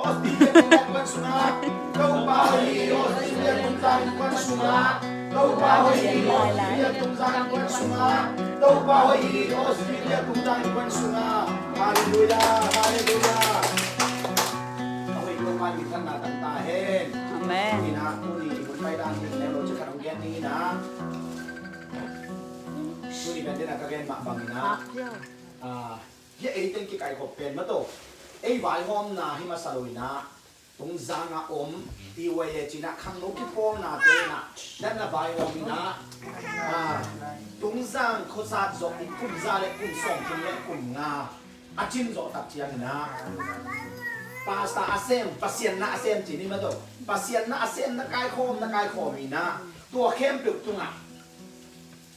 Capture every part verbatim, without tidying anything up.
Australia tungzang innkuan sungah, Topa hoih hi Australia tungzang innkuan sungah, Topa hoih hi Australia tungzang innkuan sungah, Topa hoih hi Australia tungzang innkuan sungah. Halleluia, halleluia. A hoih Topa min thang na tang ta hen. Amen. Ina tuni hun pai dan hi ne lo ci khat ong gen ni ina. Tuni ben dena ka gen mah bang ina. Ah, Hia ei teng kikaikhop pen maw taw. Ei vaihawmna hi masa lo inah, Tungzang a om, ti uai e cinah, khangno kipawlna te inah, nan na vaihawm inah, ah, Tungzang khuasat zawh i kum za le kum sawmthum le kum nga a cin zawh tak ciang inah, Pastor a sem, Pasian na a sem cin hi maw taw. Pasian na a sem na kaikhawm, na kaikhawm inah, tua khempeuh tungah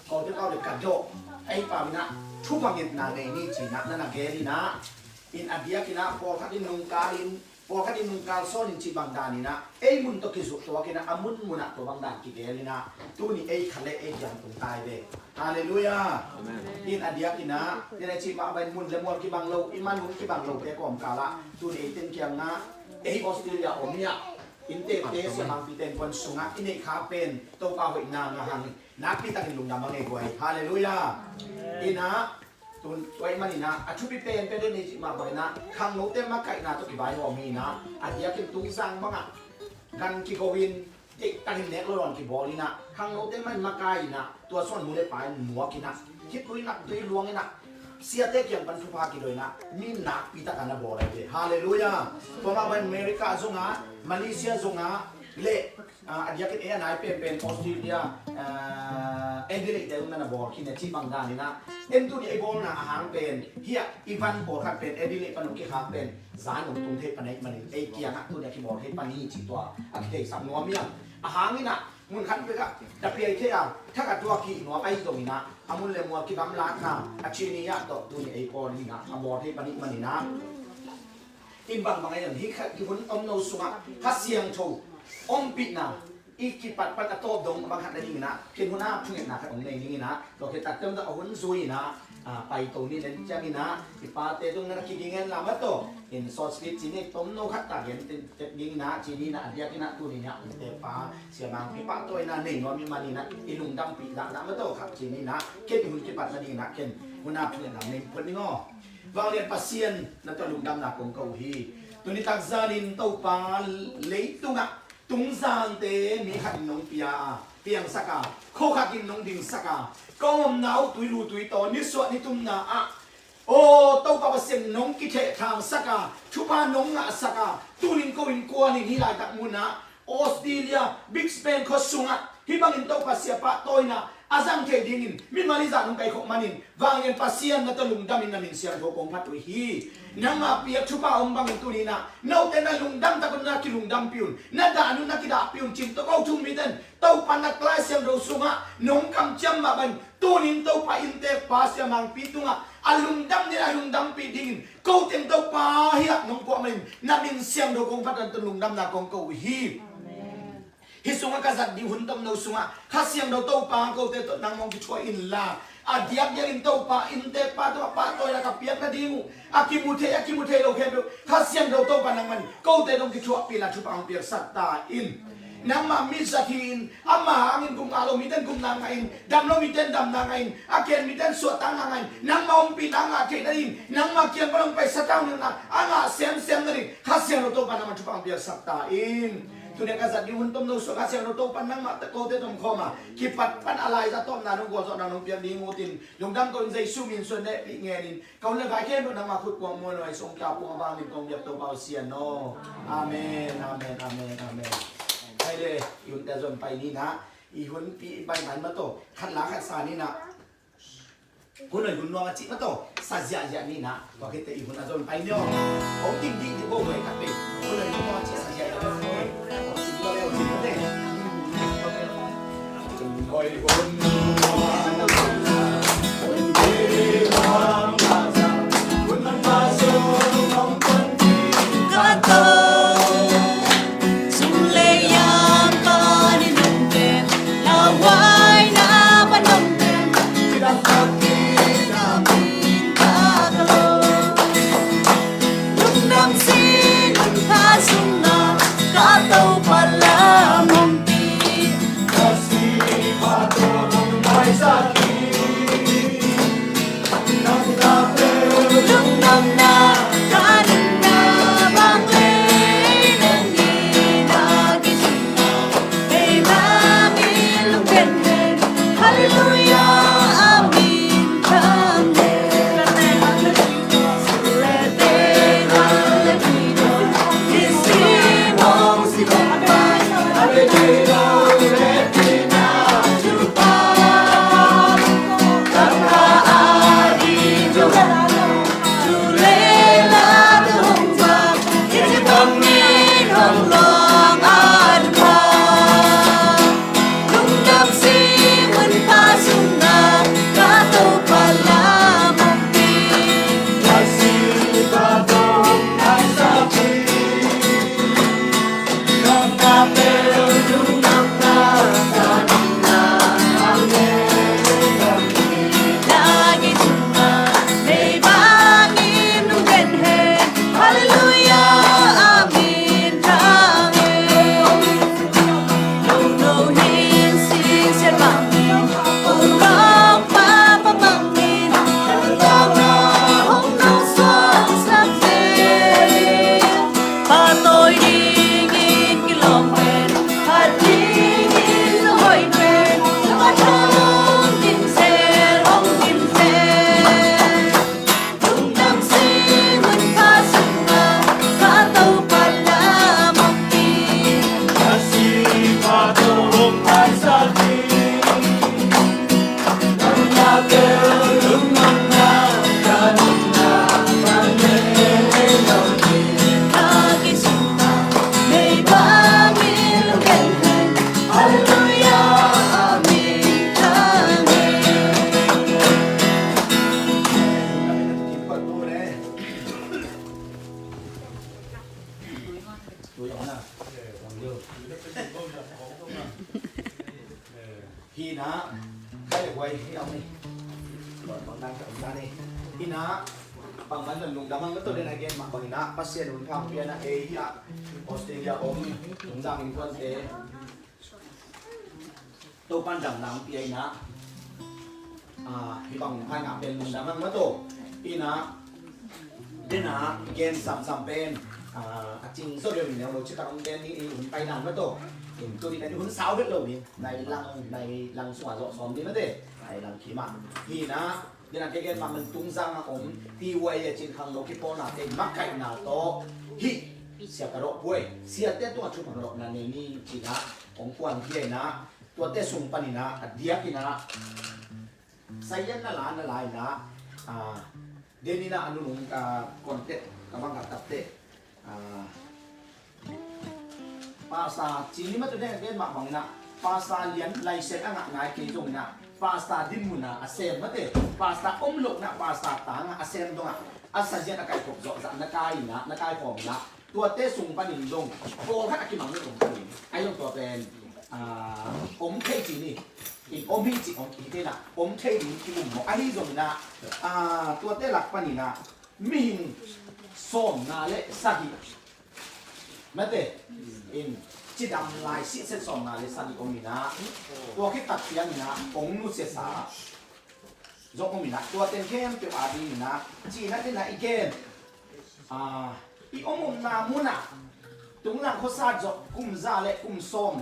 Kawlpau le ka dawh, ei pau inah thupha ngetna nei ni cinah, na na gen inah, in a diak inah, pawlkhat in nungkal in, pawlkhat in nungkal sawn in cih bang dan inah, ei mun tawh kizuk tuak inah, a mun munah tua bang dan kigel inah, tuni ei khat le ei kiang tung tai ve. Halleluia. Amen. In a diak inah, in a cih mah bang mun le mual kibang lo, i man hun kibang lo te kawmkal ah, tuni ei ten kiang ah, ei Australia om inah, inntekte siamangpite innkuan sungah i neih kha pen Topa hoihna ngah hang nakpi takin lungdam a ngei guai. Halleluia. Inah, tun tua ih man inah, a thupi pen pen den i cih mah bang inah, khangnote makaihna tawh kivaihawm hi inah, a diakin Tungzang bangah gan kigo in, deih takin nek lo dawn kibawl inah, khangnote mah in makai inah, tua suan nu le pa in muak inah, khitui naktui luang inah, siate kiang pan thupha kido inah, mi nakpi takin a bawl ahi ve. Halleluia. Tua mah bang America zongah, Malaysia zongah, le Ah, a diakin ei a nai penpen Australia, ah, Adelaide te um na na bawl khin a cih bang dan inah, en tuni ei bawlna a hang pen hiah i van pawlkhat pen Adelaide pan hong kikhak pen zan hong tung thei pan ahih manin ei kiangah tuni a kibawl thei pan hi cih tua a kitheisak nuam hiam. A hang inah mun khat pekah tapiai thei a thak a tuak hi nuam ahi zong inah a mun le mual kigamlatna a cini ah tawh tuni ei pawl inah a bawl thei pan ahih man inah. In bangbang a iang hi khat i hun omno sungah Kha Siangtho ompihna i kipat pan a tawp dong bang khat na ding inah, khin hun a thungetna khat ong nei ding inah, tua khit takte om dah a hun zui inah, ah, paito ni len ciang inah, i pate tung na kiging en lam a tawh in sawt speed ci ni tomno khat ta gen tek ding inah, ci ni inah, a diak inah, tuni inah, inntekpa siamangpi pahtawi inah nei nuam i man inah, i lungdampih dah dah ma tawh khat ci ni inah, khin i hun kipat na ding inah, khin hun a thungetna nei phot ning aw. Vanglian Pasian na tawh lungdamna kong ko uh hi. Tuni takzanin Topa leitungah Tungzangte mi khat in nong pia a, piangsak a, kho khat in nong dingsak a, ka omna uh tuilu tuitaw nisuah nitumna ah, aw Topa Pasian nong kithehthangsak a, thupha nong ngahsak a, tunin ko innkuan in hih laitak munah Australia, Brisbane khua sungah hih bangin Topa sia pahtawina a zang thei dingin mimal i zah nong kaikhawh manin vanglian Pasian na tawh lungdamin na min siangtho kong phat uh hi. Nangmah piak thupha om bangin tuninah note na lungdam takun na kilungdampih un, na dah nun na kidahpih un, cin tawh ko thum miten Topa na Lai Siangtho sungah nong kamciam mah bangin tunin Topa inntekpa siamangpi tungah a lungdam dingin a lungdampih dingin ko teng Topa hiah nong puah manin na min siangtho kong phat na tawh lungdamna kong ko uh hi. Amen. Hih sungah ka zat ding hun tomno sungah Kha Siangtho Topa kote tawh nangmah hong kithuah inla, a diakdiakin Topa inntekpa tungah pahtawina ka piak nading uh, a kimu thei a kimu thei lo khempeuh Kha Siangtho Topa nangman kote tawh hong kithuahpih inla thupha hong piaksak ta in. Nangmah mi zat hi-in ama hangin gupna lo miten gupna ngah in, dam lo miten damna ngah in, a ken miten suahtakna ngah in, nangmah ompihna a ngah theih nading, nangmah kiang pan hong paisa tau nihna a ngah semsem nading Kha Siangtho Topa nangman thupha hong piaksak ta in. Tuni a ka zat ding hun tomno sungah Kha Siangtho Topa nangmah kote tawh om khawm a, kipat pan a laiza tawpna nong gualzawhna nong piak ding uh tin lungdam ko in Jesu min suan nehpih ngenin ka hun le vai khempeuh nangmah khut kuang mual nuai sungkia pung a vangin kong biak Topa uh sian aw. Amen, amen, amen, amen. Hai le, i hunte zon pai ninah, i hunpi i pai man ma tawh khat la khat sa ninah. Hun oi hun nuam a cih ma tawh sa ziahziah ninah. Tua khit teh i hun a zon pai ni aw. Hong ding dih dih bo huai khat pei. Hun oi hun nuam a cih sa ziahziah ni. Hong cih tua le hong cih tua le. Hun oi hun nuam a cih sa ziahziah ni. Hi na, khai le huai hi ang ni. Bang dan ka um dan ni. Hi na, bang man lungdam hang ka to den again mah bang hi na, Pasian hun pha pia na ei hi a Australia om, lungdam in kuan te. Topan damna hong pia in ah, ah, hih bang phai ngah pen lungdam hang mah tawh. In ah, den ah, i gen samsam pen, ah, a cing zo deuh in, neu lo ci khat hong gen ding i hun pai dan mah tawh. In tuni kan i hun sau vet lo in, nai lang, nai lang sungah zawh sawm ding mah teh, nai lang kim ah. Hi in ah, den ah, kei gen mah man Tungzang a om, T Y A cin khangno kipawlnate makaihna tawh, hih, Sia Ka Rawh Puai, siate tungah thupha ka rawhna nei ni ci in ah, hong kuan hi in ah, tuate sung panin ah, a diakin ah, sayan na la, na la in ah, ah, den in ah a nunung, ah, contact ka bang ka tatte, ah, Pastor ci ni mah tu den, den mah bang in ah, Pastor lian license a ngah nai kei zong in ah, Pastor din mun ah a sem mah teh, Pastor om lohna, Pastor tang ah a sem dong ah, a sazian a kaihkhop zawh zah na kai in ah, na kaikhawm in ah, tuate sung panin zong pawlkhat a kimang ni om panin. Ahi zong tua pen, ah, om thei ci ni. In om hi ci om hi te in ah, om thei ding ki um maw. Ahi zong in ah, ah, tuate lak panin ah, mihing sawmnga le sagih. Mate, in cidam lai sitset sawmnga le sagih om in ah, tua khit tak ciang in ah, hong nusiasa zong om in ah, tua teng khempeuh a ding in ah, ci in ah, den ah i gen. Ah, i om omna mun ah, Tungzang khuasat zawh kum za le kum sawm,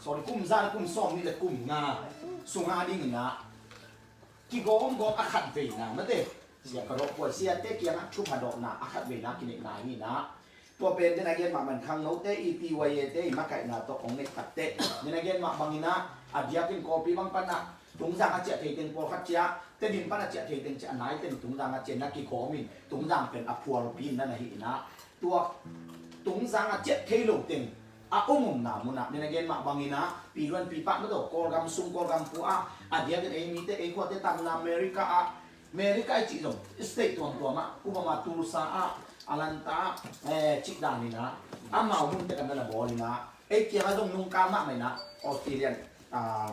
sorry, kum za le kum sawm nih le kum nga sung a ding in ah, kigawmgawm a khat veina, mate, Sia Ka Rawh Puai, siate kiangah thupha dawhna a khat veina kineihna hi in ah, tua pen den a gen mah man khangnote i T Y A te i makaihna tawh hong neih takteh, den a gen mah bang in ah, a diakin Kawlpi bang pan ah, Tungzang a ciah thei teng pawlkhat ciah, Tedim pan a ciah thei teng ciah, a nai teng Tungzang a ciah na kigawm in, Tungzang pen a phualpi in na na hi in ah, tua Tungzang a ciah thei lo teng a om omna mun ah, den a gen mah bang in ah, pi luan pi pah mah tawh, Kawlgam sung Kawlgam pu ah, a diakin ei mite, ei khuate tamna America ah, America i cih zong state tuamtuam ah, upama Tulsa ah, Atlanta ah, eh, cih dan in ah, amau mun te kan na na bawl in ah, ei kiangah zong nungkam mahmah in ah, Australian, ah,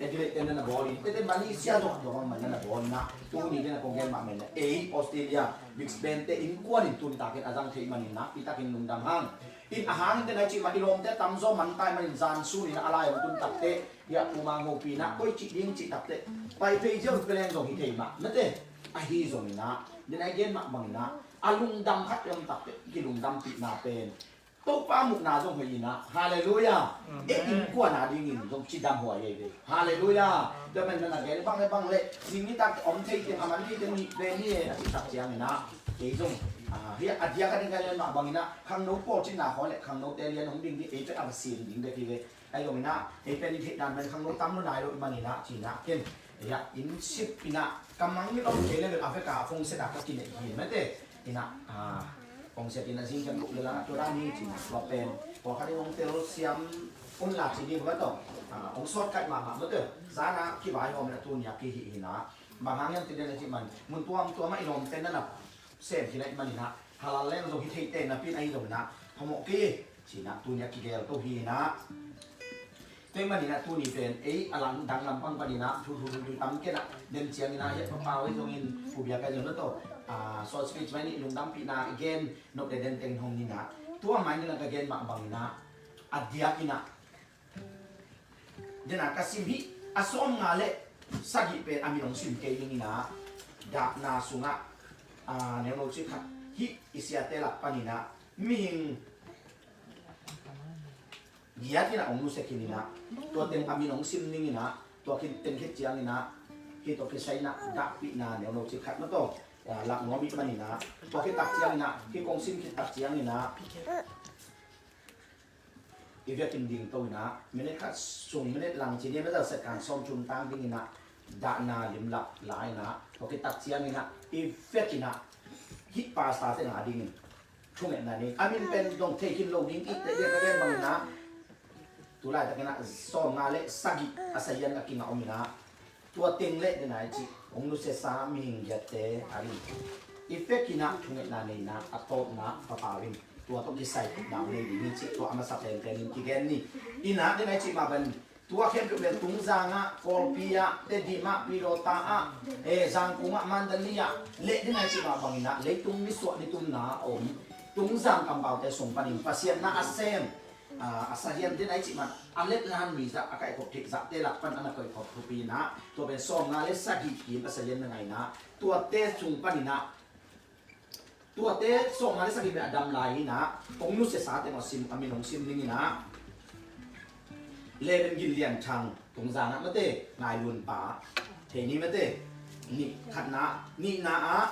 Adelaide te na na bawl in, tete Malaysia zong tua bang man na na bawl in ah, tuni den a kong gen mahmah in ah, ei Australia, Brisbane te innkuan in tuni takin a zang thei manin nakpi takin lungdam hang. In a hang in den a i cih mah i lawmte tamzaw man tai manin zan sun in ah a lai hong tun takteh, hiah Pu Mang Hopi in ah koi cih ding cih takteh, pai phei ziau pia leng zong hi thei mah, mate, ahi zong in ah, den a i gen mah bang in ah, a lungdam khat i om takteh, kilungdampihna pen Topa muhna zong hoih in ah, halleluiah. Amen. Eh, innkuan a dingin zong cidam huai ei ve. Halleluiah. Tua pen na na gen bang le bang le, zing nitak om thei teng, a man thei teng nih ve ni e, a cih tak ciangin ah, kei zong, ah, hiah a diak a ding ka lian mah bangin ah, khangno pawl cihna khawng le khangnote lian hong ding ding, ei pen a va sin ding bek hi ve. Ahi zongin ah, ei pen i theih dan pen khangno tam lo nai lo i manin ah, ci in ah, ken, ei ah, inn sip in ah, ka mang in om kei le bel a vek a phone set a ka kineih hi mate. In ah, ah, phone set in ah zing kiang kuk le la, tua dan hi ci in ah, tua pen, tua khat in hong tel siam un la ci ding mah tawh, ah, hong sawt kaih mahmah mate. Zan a kivaihawm in ah tuni a kihih hi in ah, bang hang hiam ci den a cih man, mun tuamtuam ah i lawmte na na sem khin ahih manin ah, halal leng zong hi thei teh napi in ahi zongin ah, phamawh kei ci in ah, tuni a kigel to hi in ah. Tua ahih manin ah tuni pen, ei, a lang dang lampang panin ah, thu thu thu thu tam ken ah, den ciangin ah, hiah Papa Wai zongin, Pu Bia Kai zong na tawh, ah, short speech mai nih lungdampihna i gen nop le den teng hong ni in ah. Tua mai ni in ah ka gen mah bangin ah, a diakin ah, den a ka sim hih, a sawmnga le sagih pen a min hong sim kei ding in ah, dahna sungah, ah, neu lo ci khat, hih i siate lak panin ah, mihing giat in ah hong nusia khin in ah, tua teng a min hong sim ning in ah, tua khit teng khit ciangin ah, hih tawh kisai in ah, dahpihna neu lo ci khat mah tawh, ah, lak nuam ih manin ah, tua khit tak ciangin ah, hih kong sim khit tak ciangin ah, i vekin ding to in ah, minute khat sung minute lang ci ni mah, za set kan sawm thum tang ding in ah, dahna limlak la in ah, tua khit tak ciangin ah, i vekin ah, hih pastor te nga dingin thungetna nei, a min pen dong thei khin lo ding i teh, bia ka gen bangin ah, tu laitakin ah sawmnga le sagih a sayan a kingah om in ah, tua teng le den a i cih, hong nusiasa mihing giatte a ding, i vekin ah thungetna nei in ah, a tawpna Papa Wai in, Tua tawh kisai khutna nei ding hi cih tua a masa penpen in kigen ni. Inah, den a i cih mah bangin tua khempeuh bel Tungzang ah, Kawlpi ah, Tedim ah, Pilota ah, eh, Zangkung ah, Mandalay ah, le den a i cih mah bangin ah leitung nisuah nitumna a om Tungzang kampaute sung panin Pasian na a sem, ah, a sahian den a i cih mah a letnan mi zah a kaihkhop theih zahte lak pan a na koihkhop thupi inah, tua pen sawmnga le sagih kim a sahian na ngai inah, tuate sung panin ah, tuate sawmnga le sagih pen a dam lai inah, hong nusiasa teng aw sim, a min hong sim ding inah, Reverend Gin Lian Thang, Tungzang ah mate, Ngailun pa, thei ni mate, nih khatna, nihna ah,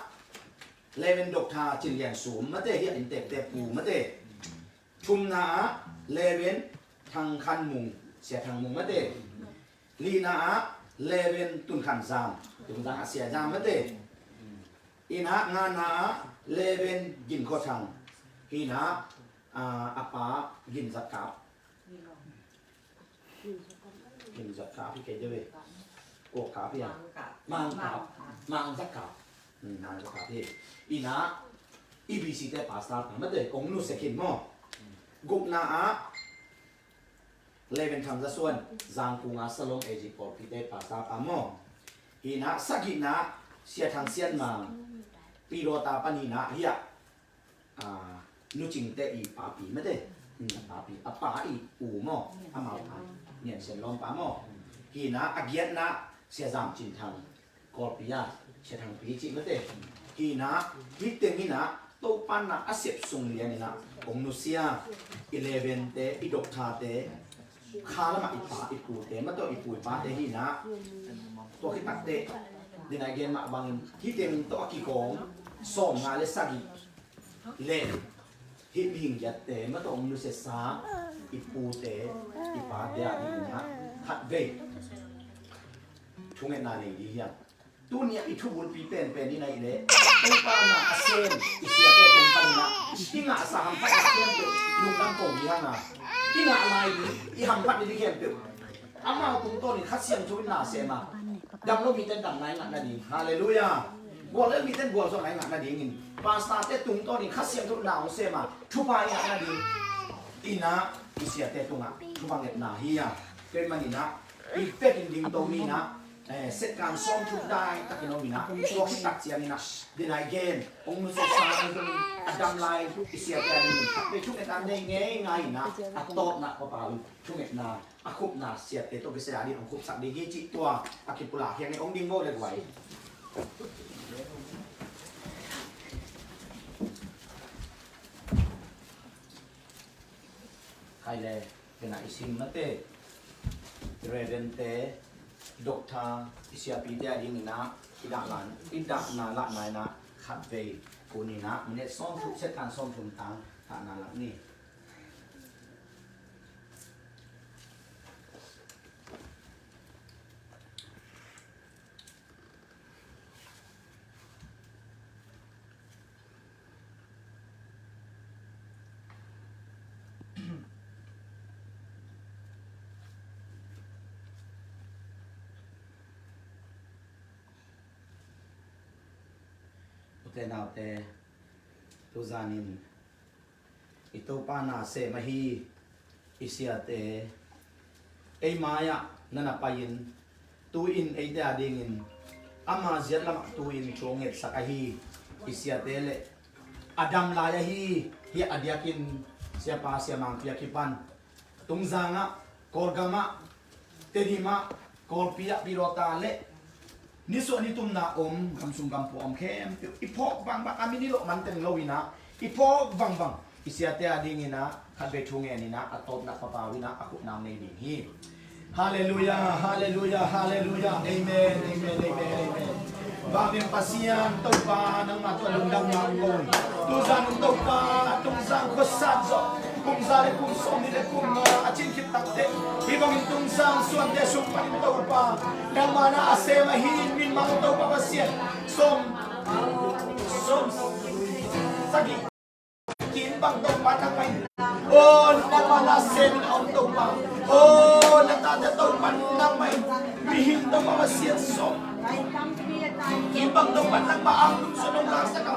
Reverend Doctor Cin Lian Sum mate, hiah inntekte pu mate, thumna ah, Reverend Thang Khan Mung, Sia Thang Mung mate, lina ah Reverend Tun Khan Zam, Tungzang ah Sia Zam mate. Inah ngana ah Reverend Gin Kho Thang. Inah, ah, a pa Gin Zat Kap. Gin Zat Kap hi kei deuh e. Kua Kap hi a? Mang Kap. Mang Zat Kap. Hmm, Mang Zat Kap hi. Inah E B C te pastor pa mate, kong nusia khin maw. Gukna ah Reverend Thang Za Suan, Zangkung ah Salom A G Pawlpi te pastor pa maw. Hi inah sagihna Sia Thang Sian Mang, Pilota pan hi inah hiah, ah, Nu Cing te i papi mate. Hmm, papi, a pa i u maw. Amau pa, Nian Sian Lawm pa maw. Hi inah a giatna Sia Zam Cin Thang, Kawlpi ah, Sia Thangpi cih mate. Hi inah, hih teng inah, Topa na a sep sung lian inah, kong nusia, i Reverend te, i Doctor te, kha lamah i pa, i pu te, mate i pu i pa te hi inah, tua khit takteh, den a i gen mah bangin, hih teng tawh a kikawm, sawmnga le sagih, le hih mihing giatte, mate hong nusiasa, i pute, i pate a ding inah, khatvei thungetna nei ding hiam? Tuni a i thubulpi penpen in ahih leh, Topa na a sem i siate tung pan inah, i ngahsa hamphatna khempeuh lungdam ko ding hang a, i ngah lai ding, i hamphat ding khempeuh, amau tungtawnin Kha Siangtho in na sem a, dam lo mite damna i ngah nading. Halleluiah. Guallel mite gualzawhna i ngah nadingin, pastorte tungtawnin Kha Siangtho in na hong sem a, thupha i ngah nading. Inah i siate tungah thupha ngetna hi a, tua ahih man inah i pekin dingto mi inah, eh, setkan sawmthum dai takin om inah, tua khit tak ciang inah, den a i gen, hong nusiasa, hong tung, a dam lai i siate a dingin khatvei thungetna nei ngeingai inah, a tawpna Papa in thungetna, a khupna siate tawh kisai a ding hong khupsak ding hi cih tua a kipulak hiang in hong ding bo le guai. Khai le, kena i sim mate, Reverend te, Doctor, i siapite a ding inah, i dah lan, i dahna lahna inah, khatvei kun inah, minute sawmthum, second sawmthum tang, dahna lak ni. Ute naute, tuzanin i Topa na sem ahi i siate ei mai-ah na na pai-in, tu-in eite a dingin ama ziat lamah tu-in thu hong ngetsak ahi i siate le a dam lai ahi hi a diakin Siapa Sia Mangpi a kipan Tungzang ah, Kawlgam ah, Tedim ah, Kawlpi ah, Pilota le nisuah nitumna om, gamsung gampua om khempeuh i phawk bangbang, a min i lawh man teng lo inah, i phawk bangbang i siate a ding inah khatvei thu ngen inah, a tawpna Papa uh inah a khupna nei ding hi. Halleluiah, halleluiah, halleluiah. Amen, amen, amen, amen. Vanglian Pasian Topa, nangmah tungah lungdamna kong ko hi. Tuzan Topa, Tungzang khuasat zawh kum za le kum sawmnih le kum nga a cin khit takteh, hih bangin Tungzang suante sung panin Topa, nangmah na a sem ahi, min mang Topa Pasian. Sawm, sawm sagih kim bang Topa nangmah in. Oh, nangmah na sem in a om Topa. Oh, na tate Topa nangmah in. Mihing Topa Pasian sawm kim bang Topa nangmah ang tum sawm nong laksak a,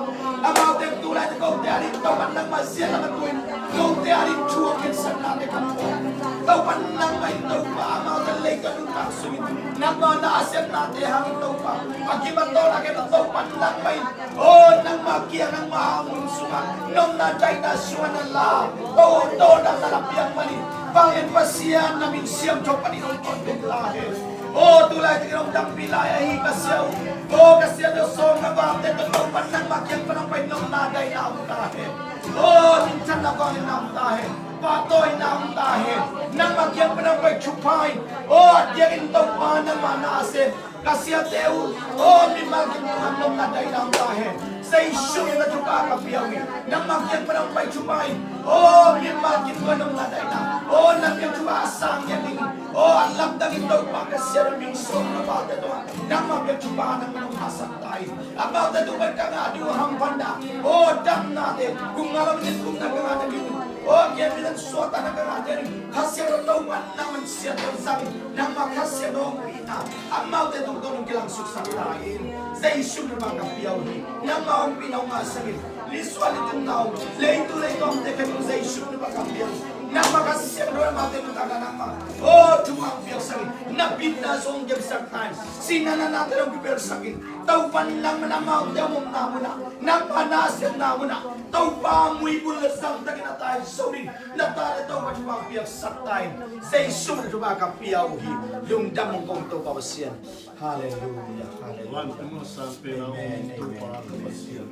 amaute tu laite kote a ding Topa nangmah ziat lam a tuin note ading thu a piansaknate ka thuak. Topa nangmah in Topa amaute leitung nuntak sungin nangmah na a sepnate hangin Topa a kimat tawh a kena Topa nangmah in, o nangmah kiang nangmah hang mun sungah nopna daihna sungah na la, o tawlna na la piak manin vanglian Pasian na min siangtho panin hong tonpih ta hen. O tulai takin hong dampih lai ahi ka sia uh, o ka sia tawh sawm na vamte tawh Topa nangmah kiang pan hong pai nopna daihna hong ta hen. O minthanna vanglian na hong ta hen. Pahtawina hong ta hen. Nangmah kiang pan hong pai thupha in, o a diakin Topa nangmah na a sem ka siate uh, o mimal kim tungah nopna daihna hong ta hen. Jesu min a thupha ka pia uh hi. Nangmah kiang pan hong pai thupha in, o mimal kim tungah nopna daihna, o na piak thupha a sang ngiat ding, o a lamdang in Topa ka siate uh, min sawm na vamte tungah nangmah piak thupha nangmah hong hasak ta in. Amaute tung pen ka ngah ding uh hamphatna, o damnate, kum nga lo nin kum na ka ngah ding uh, o kian mi nan suahtakna ka ngah ding uh, Kha Siangtho Topa nangmah in siangtho zang in, nangmah Kha Siangtho hong pina amaute tungtawn hong kilangsuksak ta in. Jesu min a ka pia uh hi. Nangmah hong pina hong ngahsak in. Nisuah ni tungna uh, leitung leituamte khempeuh Jesu min a ka pia uh hi. Nangmah Kha Siangtho amaute nuntakna nangmah, o thupha hong piaksak in. Na bitna zong hong kepsak ta in. Sihna natna te hong kipelsak in. Topa nangmah in amaute a omna munah, nangmah na a sepna munah, Topa muibul le zangtakin a tai zo ding na tate Topa thupha piaksak ta in. Jesu min a thupha ka pia uh hi. Lungdam hong ko Topa Pasian. Halleluia, halleluia. Vantung a sang pen a om Topa ka Pasian.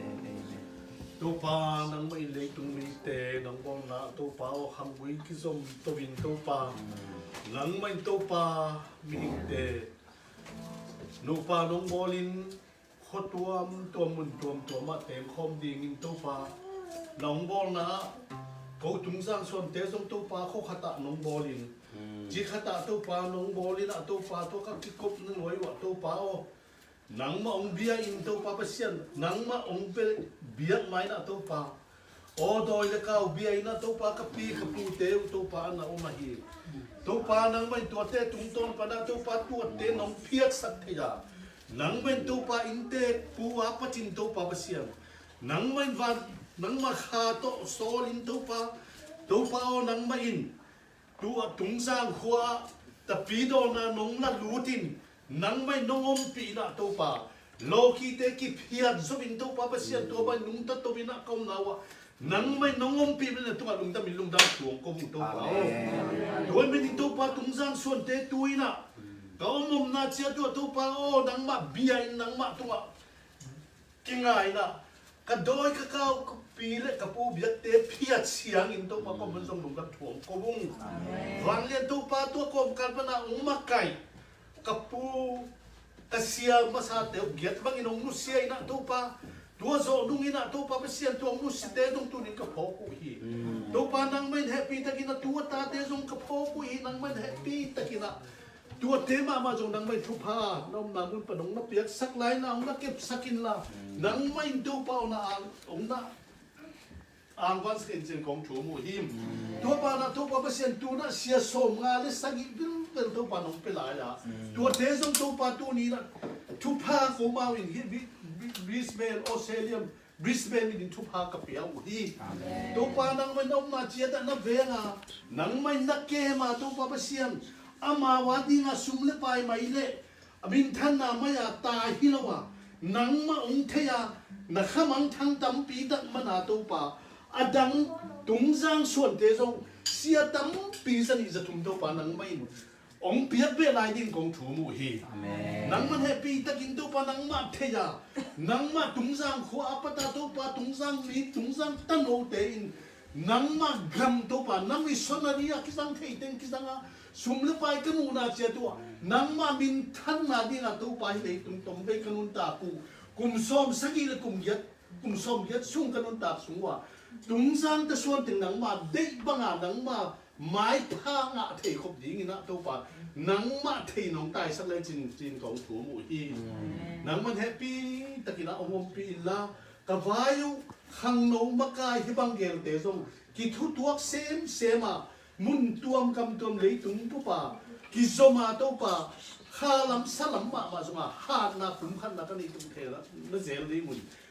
Topa nangmah in leitung mite nong bawlna Topa aw, khanggui kizom to in Topa nangmah in Topa mihingte nupa nong bawlin khua tuamtuam mun tuamtuam ah tengkhawm dingin Topa nong bawlna ah ko Tungzang Suante zong Topa khua khat ah nong bawlin, ci khat ah Topa nong bawlin ah Topa tua ka kikopna nuai uh ah Topa aw, nangmah hong bia in Topa Pasian, nangmah hong bia, biak mai in ah Topa aw, dawi le kau bia in ah Topa ka pi ka pute uh Topa a na om ahi. Topa nangmah in tuate tungtawn pan ah Topa tuate nong phiatsak thei a, nangmah in Topa inntek pu a patin Topa Pasian, nangmah in van, nangmah kha tawh sawlin Topa, Topa aw nangmah in tua Tungzang khua ah tapidawnna nong na lutin nangmah in nong ompih in ah Topa, lawkite kiphiat zopin Topa Pasian tua bang nungta to in ah ka omna uh ah nangmah in nong ompih in ah tungah lungdam in lungdam thu hong ko uh Topa aw. Amen. Tua menin Topa Tungzang Suante tu in ah ka om omna ciat uh ah Topa aw nangmah bia in nangmah tungah kingai in ah ka dawi ka kau ka pi le ka pu biakte phiat siangin Topa kawm man zong lungdam thu hong ko ung. Amen. Vanglian Topa tua kawmkal pan ah hong makaih ka pu ka sia masate uh giat bangin hong nusia in ah Topa tua zawh nung in ah Topa Pasian tua hong nusiate zong tunin ka phawk uh hi. Topa nangmah in hehpih takin ah tua tate zong ka phawk uh hi. Nangmah in hehpih takin ah tuate mahmah zong nangmah in thupha na omna mun pan hong na piaksak lai in ah hong na kepsak inla nangmah in Topa hong na ang, hong na angvansak in cin kong thum uh hi. Tua pan ah Topa Pasian tu in ah sia sawm nga le sagih bilbel Topa nong pia lai a tuate zong Topa tuni in ah thupha ko mau in hi Brisbane, Australia Brisbane minin thupha ka pia uh hi. Amen. Topa nangmah in na omna ciat ah na veng a nangmah in na kem a Topa Pasian amau a ding a sum le pai mai le a minthanna mai a tai hi lo a nangmah hong thei a na khamangthang tampi tak man a Topa a dang Tungzang Suante zong sia tampi za nih za thum Topa nangmah in hong piak beh lai ding kong thum uh hi. Amen. Nangmah in hehpih takin Topa nangmah thei a nangmah Tungzang khua a pat a Topa Tungzang mi Tungzang tanote in nangmah gam Topa na missionary a kizang thei teng kizang a sum le pai ka muhna ciat uh ah nangmah minthanna ding a Topa hih leitung tomvei ka nuntak uh kum sawm sagih le kum giat kum sawm giat sung ka nuntak sung uh ah Tungzang ta suan teng nangmah deih bang a nangmah maipha ngah thei khop dingin ah Topa nangmah thei nong taisak le cin cin kong thum uh hi. Amen. Nangmah in hehpih takin ah hong ompih inla ka vai uh khangno makai hih bang gelte zong kithutuak semsem a mun tuam gam tuam leitung Topa kizom a Topa kha lam sa lam mahmah zong a hatna pumkhatna ka neih tung thei na zel ding un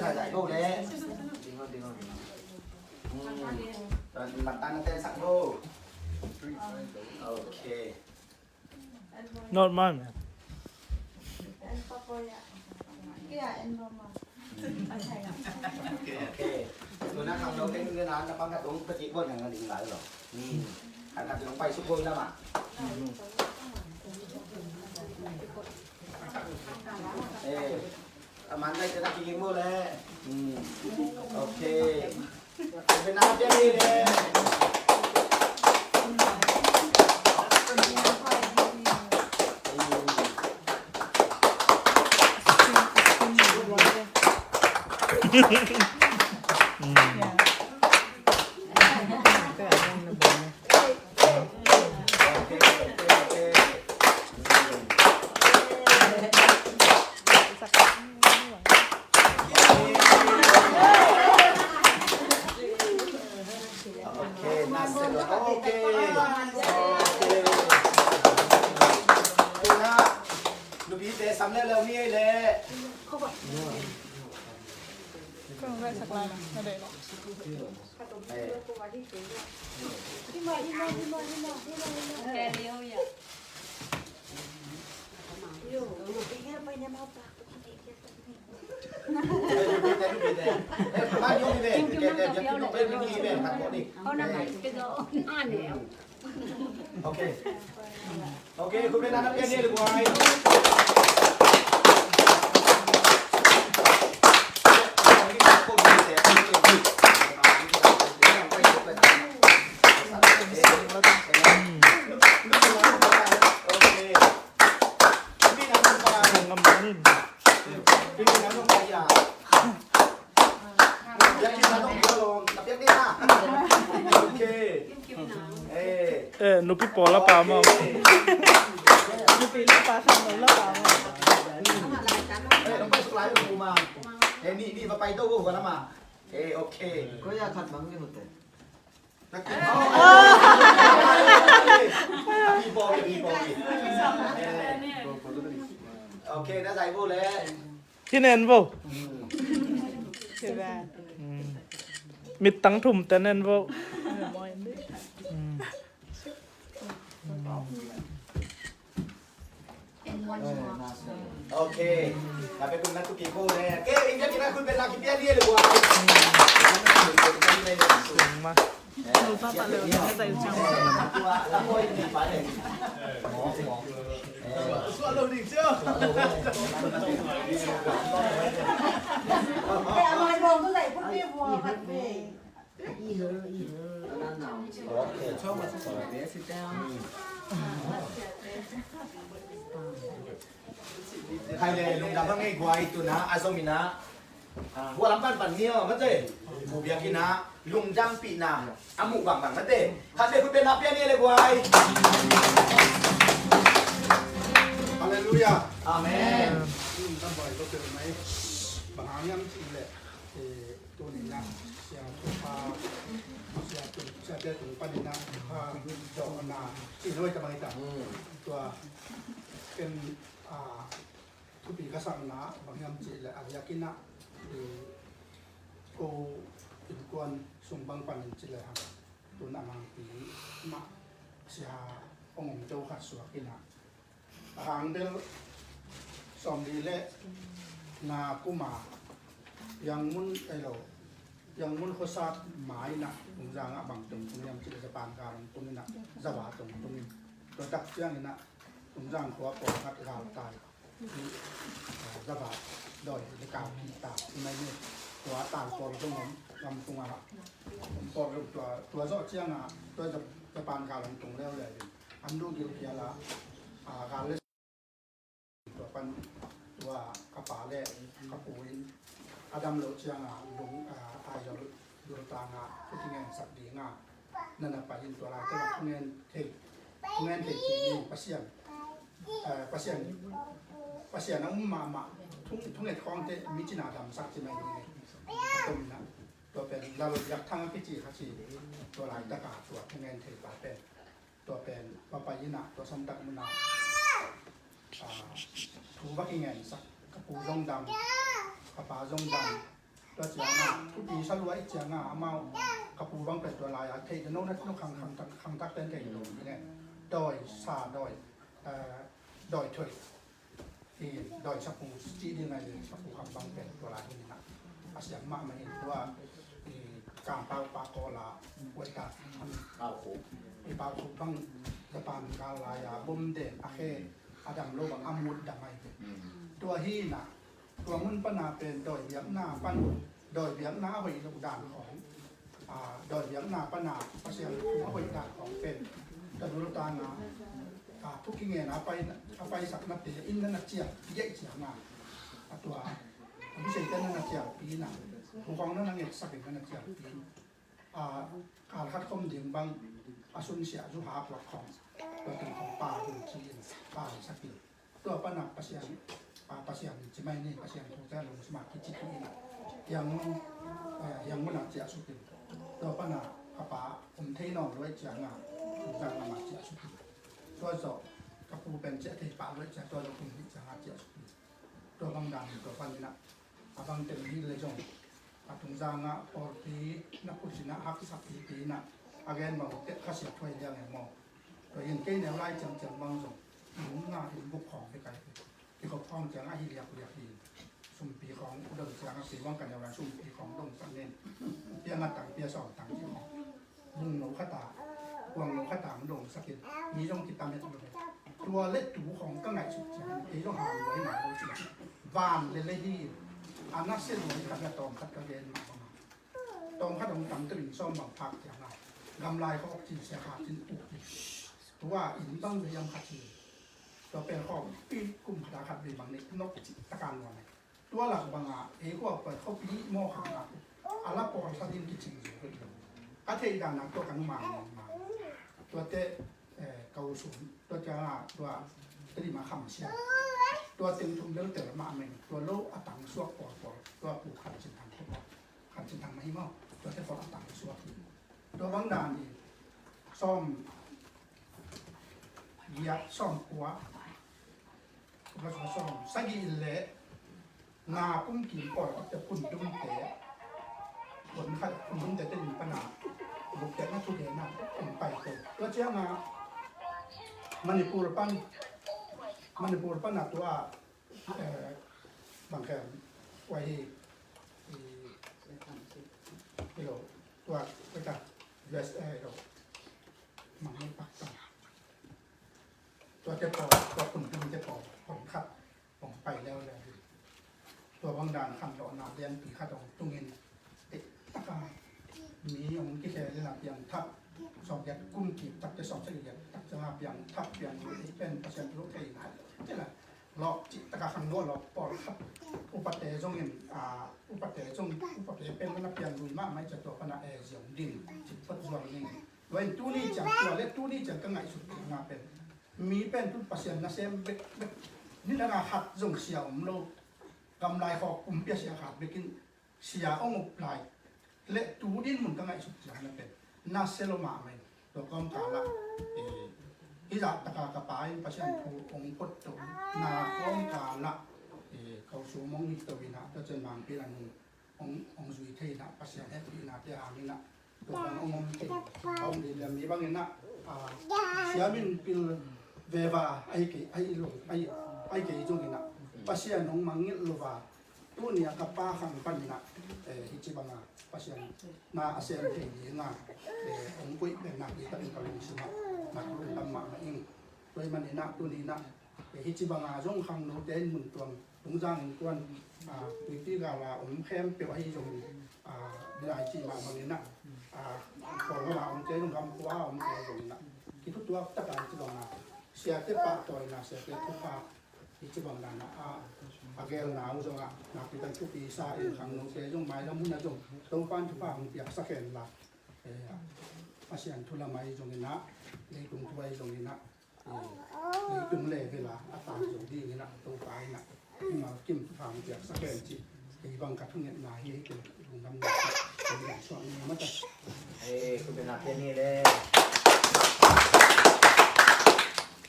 na zai bo le. Hmm. Mata na ten sak bo. Okay. Not mine, man. Okay. Tuna kham lo keng le na, na pang ka tung ka ti bo nang ding lai lo. Hmm. Kan ka tung pai su bo na ma. Eh. Aman lai te na ki ging bo le. Hmm. Okay. Okay, na se lo. Okay. Okay. Tuna, nupi te sam le lo mi le. Kong ve sak lai na de lo. Eh. Hima, hima, hima, hima, hima, hima. Okay. Okay, khut beng na na pian ni le buai. Okay. Eh, nupi pawl a pa maw? Nupi la pa khat lo la pa maw? Eh, okay. Okay, na zai bo le. Hi nen vo. Mittang thum te nen vo. Okay. Na pe kum na tu ki ko le. Okay, India kina kun pe la ki pia ni le bua. Ma. Khai le lungdam hang ei guai, tuna a zom ina. Ah, hua lam pan pan ni aw, mate. Pu biak ina lungdampihna a muh bangbang, mate. Khat le khut beng la pia ni le guai. Halleluiah. Amen. Lungdam huai lo pia mai. Bang hang hiam cih leh, eh, tuni ina Sia Tua Pa, Sia Tua, Sia Tua Tua Pa ni ina, ah, dawhna cih nuai ta bang ita. Tua ken, ah, thupi ka sakna bang hiam cih leh a biakinn ah, i, ko innkuan sung bang panin ci lehang tun a mangpi mah sia hong om to khat suak ina, a hang bel sawmli le nga kuma Yangon ei lo, Yangon khuasat mai ina Tungzang ah bang tongtung hiam cih leh Japan gal hong tung ina, Java tongtung in, tua tak ciang ina Tungzang khua pawlkhat galtai. Java dawi le kau kik ta, i mai ni. Tua tal pawl zong om, gam tunga pawl zong tua, tua zawh cianga tua Japan gal hong tung leuleu in, an duh gilkial a, a, gal le tua pan, tua ka pa le ka pu in a dam loh cianga lung, a, Aizawl Lultanga thu kingensak dinga na na pai in, tua laite thungen thei, thungen thei ci ni. Pasian, eh, Pasian, Pasian a um mahmah, thung, thunget khawngte mi cina damsak ci mai ni. A tom ina, tua pen Lal Biak Thang a kici kha ci, tua laitaka tua thungen thei pa pen. Tua pen va pai ina, tua sawmtak muna, ah, thu va kingensak, ka pu zong dam, ka pa zong dam. Tua cianga thupi sa lua i cianga amau, ka pu bang pen tua lai-a theih no na no khang, khang tak, khang tak ten theih lo hi ne. Dawi sa, dawi, eh, dawi thuai hi, dawi sapu cih ding ahi, sapu kham bang pen tua lai hi na. A siam mahmah hi tua, i, Kampau pa Kawla huai ta, i Pau Khuk bang Japan gal lai-a bom den a khe a dam lo bang a mut dam ahi. Tua hi na, tua mun pana pen dawi biakna pan, dawi biakna a hoih loh dan khawng, a, dawi biakna pana Pasian thu a hoih dan khawng pen ka Lultanga, a, thu kingen a pai, a paisak nate in na na cialpi a i cianga, a tua a buseite na na cialpi na, thu khawng na na ngetsak in na na cialpi. A, kal khat khom ding bang a sunsia zu hak lak khawng, tua teng khawng pa hun ci in, pa sak in. Tua pana Pasian, a, Pasian ci mai ni, Pasian thute lungsima kici khin ina, Yangon, eh, Yangon a ciah suk in. Tua pana ka pa om thei nawn lua i cianga, Tungzang lamah ciah suk in. Tua zawh ka pu pen ciah thei pah lua i ciang, tua zawh kum nih cianga ciah suk in. Tua bang dan tua pan ina, a bang teng hi le zong, a Tungzanga pawlpi na khutsina haksa pipi ina, a gen bang tek khasia thuai liang e maw. Tua hin kei neu lai ciamciam bang zong, inn nga inn buk khawng hi kai hi. Kikhop khawng ciang ahi liakliak hi. Sumpi khawng dong ciang a kei bang ka neu lai sumpi khawng dong sak nen. Pia nga tang, pia sawm tang ci khawng. Bung lo khata, kuang lo khata hong dong sak in. Mi zong kitam het lo. Tua le tu khawng ka ngaihsut ciang, kei zong hang lo hi ngai lo ci. Van le le hi. A na se lo hi ka na tawm khat ka gen mah bang a. Tawm khat hong tam tu in sawm bang phak ciang a, gamlai khawk cin sia kha cin uk cin. Tua in bang zui am khat cin. Tua pen khawk pi kum khat a khat vei bang nih nok cin taka nuam e. Tua lak bang a ei khua pai khawk pi maw kha a, a la pawl sa din kicing zui kut lo. Ka theih dan a tua kan mang mang mang. Tua te, eh, kau sum, tua ciang a tua te di ma kham sia. Tua teng thum lel tel mah meng, tua lo a tang suak pawl pawl, tua pu khan cin thang khawk. Khan cin thang mah hi maw, tua te pawl a tang suak hi. Tua bang dan hi, sawm giat, sawm kua, sawm sagih le nga kum kim pawl te Kundumte, kun khat Kundumte te ning pana, bukte na thu de na, kum pai ko. Tua ciang a, Manipur pan, Manipur pan a tua, eh, bang khen, tua hi, i, i lo, tua, tua ta, USA lo, mangin pakta. Tua te pawl, tua kun tung te pawl, pawng khat, pawng pai leuleu hi. Tua bang dan khanlawhna lianpi khat hong tungin, eh, taka mi hong kikhel in a piangthak, sawmgiat kum kip tak te sawmsagih tak ciang a piangthak, piang lui, ei pen Pasian thu thei nai. Te la, lawh cih taka khangno lawh pawlkhat, upate zongin, a, upate zong, upate pen mana piang lui mahmah i cia tua pana e ziong ding cih phot zuang ding. Tua in tuni ciang, tua le tuni ciang ka ngaihsut ciang a pen, mi pen tu Pasian nasem bek bek, ni dang a khat zong sia om lo, gamlai khawk pumpi a sia khat bekin sia hong up lai. Le tu din mun ka ngaihsut ciang na pen na sia lo mahmah in, tua kawmkal ah, eh, hih zah taka ka pa in Pasian thu hong phot to na kawmkal ah, eh, kau sum hong hi to in ah, tua ciang mangpi la nung hong, hong zui thei in ah, Pasian hehpihna te hang in ah, tua bang hong om thei, hong dei liam mi bang in ah, ah, siamin pil veva ahi kei, ahi lo, ahi, ahi kei zong in ah, Pasian hong mangngilh lo va, tuni a ka pa khang panin ah, eh, hih ci banga Pasian na a sem thei ding a, eh, hong koih pen nak ding takin ka lungsim ah, nak lungdam mahmah ing. Tua ahih manin ah tuni in ah, eh, hih ci banga zong khangnote in mun tuam, Tungzang in tuan, ah, tuipi gal a om khempeuh ahi zongin, ah, dinai ci mah bangin ah, ah, Kawlgam a omte zong, gam khua a omte zongin ah, kithutuak tak a hih ci banga siate pahtawina, siate thupha, hih ci bang dan a, a gelna uh zong ah, nakpi tak thupi sa in khangnote zong mailam hun ah zong Topa'n thupha hong piaksak hen la, eh, Pasian thu lam ahi zongin ah, leitung thu ahi zongin ah, eh, leitung level a, a tang zo dingin ah, Topa in ah, mimal kim thupha hong piaksak hen cih, kei bang ka thungetna hi, hih teng lungdamna ka, ka suak ni mata. Eh, khutbetna te ni le.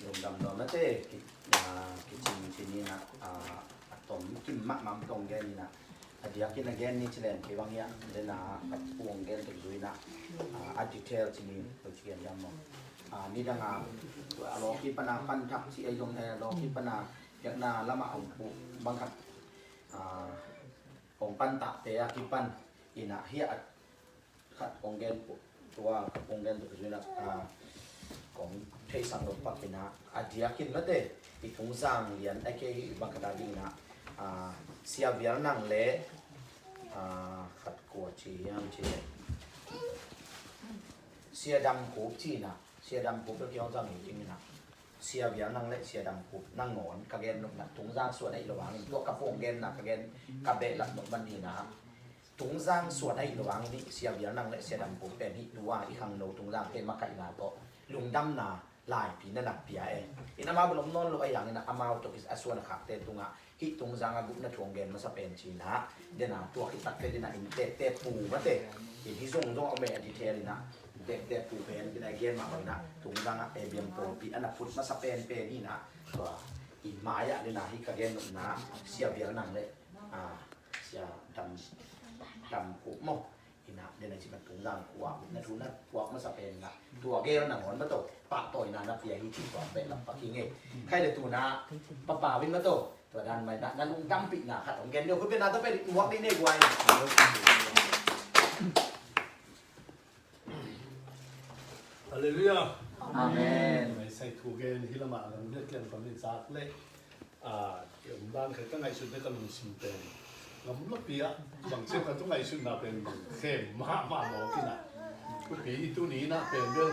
Lungdam nuam mate, ki, ah, kicing cin in ah, ah, a tom kim mahmah tong gen in ah. A diakin a gen ni ci leng kei bang hiah, den a, a pung gen tek zui in ah, ah, a detail ci ni, lo ci gen hiam maw. Ah, nidang a, a lawki pan a pan thak ci a zong, eh, lawki pan a biakna lam ah hong pu bang khat, ah, hong pan tahte a kipan in ah hiah a khat kong gen, tua khat kong gen tuk zui in ah, ah, kong theisak nop pak in ah, a diakin mate, i Tungzang lian a kei hi bang khat a ding in ah, ah, Sia Vial Nang le, ah, khat kua ci hiam ci le, Sia Dam Khup ci in ah, Sia Dam Khup le kei hong zang hi ding in ah, Sia Vial Nang le Sia Dam Khup nangawn ka gen nopna, Tungzang suan ahih lo hangin tua ka pung genna ka gen, ka behlap nop man hi in ah, Tungzang suan ahih lo hangin Sia Vial Nang le Sia Dam Khup pen hih tua i khangno Tungzangte makaihna tawh lungdamna laipi na na pia e. In amau bel om nawn lo ahih hangin ah amau tawh a suan a khakte tungah hih Tungzang a gupna thu hong gen masa pen ci in ah, den a tua khit takteh den a in tepte pu mate, in hih zong zong a om e, a detail in ah tepte pu pen den a gen mah bang in ah Tungzang ah A B M pawlpi a na put masa pen pen hi in ah, tua i mai ah den a hih ka gen nopna Sia Vial Nang le, ah, Sia Dam, Dam Khup maw, in ah den a ci bang Tungzang kuak na thu na kuak masa pen in ah, tua gel nangawn mah tawh pahtawina na pia hi cih tua behlap pak hi ing e. Khai le tu in ah Pa Pau in mah tawh tua dan mai na, na lungdampihna khat hong gen deuh, khutbetna tawh pen muak dih ne guai. Halleluiah. Amen. Mai sai thu gen hi lamah a lang liat lian kam in zak le. Ah, kem dan khat ka ngaihsut le ka lungsim pen, gamlapi ah bang ciang ka tu ngaihsutna pen bang khem mahmah mawk in ah. Khuapi i tuni in ah pen bel,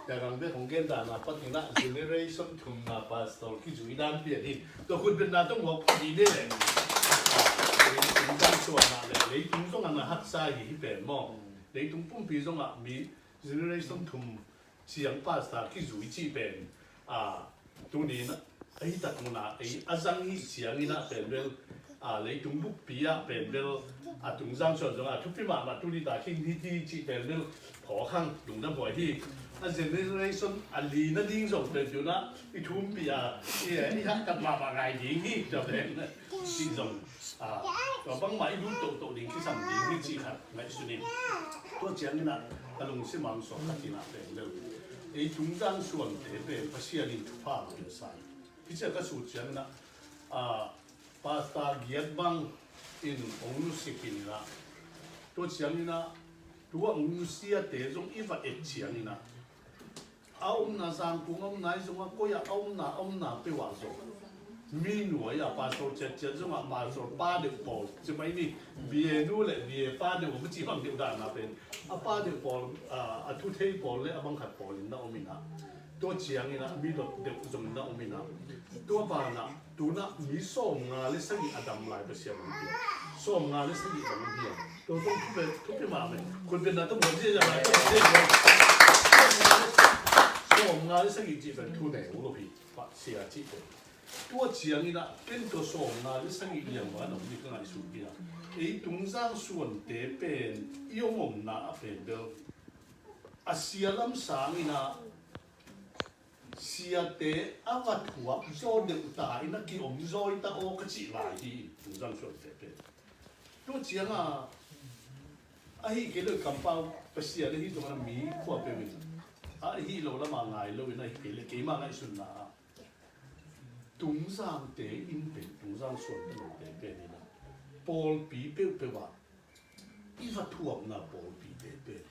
tua gang bek hong gen dan a pat in ah generation thumna pastor kizui dan pian hi. Tua khutbetna tawh mawk hi ding leh. Leitung dan suahna le leitung zong a na haksa hi hi pen maw. Leitung pumpi zongah mi generation thum ciang pastor kizui cih pen, a, tuni in a hi tak mun a, ei a zang hi ciangin a pen bel, a, leitung bukpi ah pen bel, a, Tungzang suan zong a thupi mahmah tuni ta khin hi ti cih pen bel phawk hang lungdam huai hi. A generation a li nading zong pen tuna i thumpih a, i, i hakkat mahmah ngai ding hi tua pen cih zong. Ah, tua bangmah i lut tohtoh ding kisam ding hi cih khat ngaihsun in. Tua ciangin ah ka lungsim ah hong suak khat in ah pen lo, ei Tungzang suante pen Pasian in thupha hong pia sa hi. Hih ciah ka sut ciangin ah, ah, Pastor Giat bang in hong nusia khin in ah, tua ciangin ah Tua hong siate zong i va et ciangin ah, a omna Zangkong a omna i zong a, koi ah a omna, a omna peuh ah zong, mi nuai ah pastor ciatciat zong ah pastor pa deuh pawl ci mai ni, bia nu le bia pa deuh om ci bang deuh dan ah pen, a pa deuh pawl, a, a thu thei pawl le a bang khat pawl in na om in ah, tua ciangin ah mi dot deuh zong in na om in ah, tua banah tu-in ah mi sawmnga le sagih a dam lai Pasian hong pia. Sawmnga le sagih dam hong pia. Tua zong thupi, thupi mahmah. Khut beng na tung beng zia lai tung beng zia. Sawmnga le sagih cih pen thu neu lo hi. Pasian cih pen. Tua ciangin ah ken tua sawmnga le sagih liang bang a om ni ka ngaihsun hi a. Ei Tungzang suante pen i om omna ah pen bel a sia lam sangin ah siate a va thuak zaw deuh ta in a kiom zaw i ta aw ka cih lai hi, Tungzang suante pen. Tua ciang a, ahi kei le kampau Pasian ahi zong a mi khua peuh in, ahi lo lam a ngai lo in ahi kei le keima ngaihsunna ah Tungzangte in pen, Tungzang suante lote pen in a pawlpi peuhpeuh ah i va thuakna pawlpite pen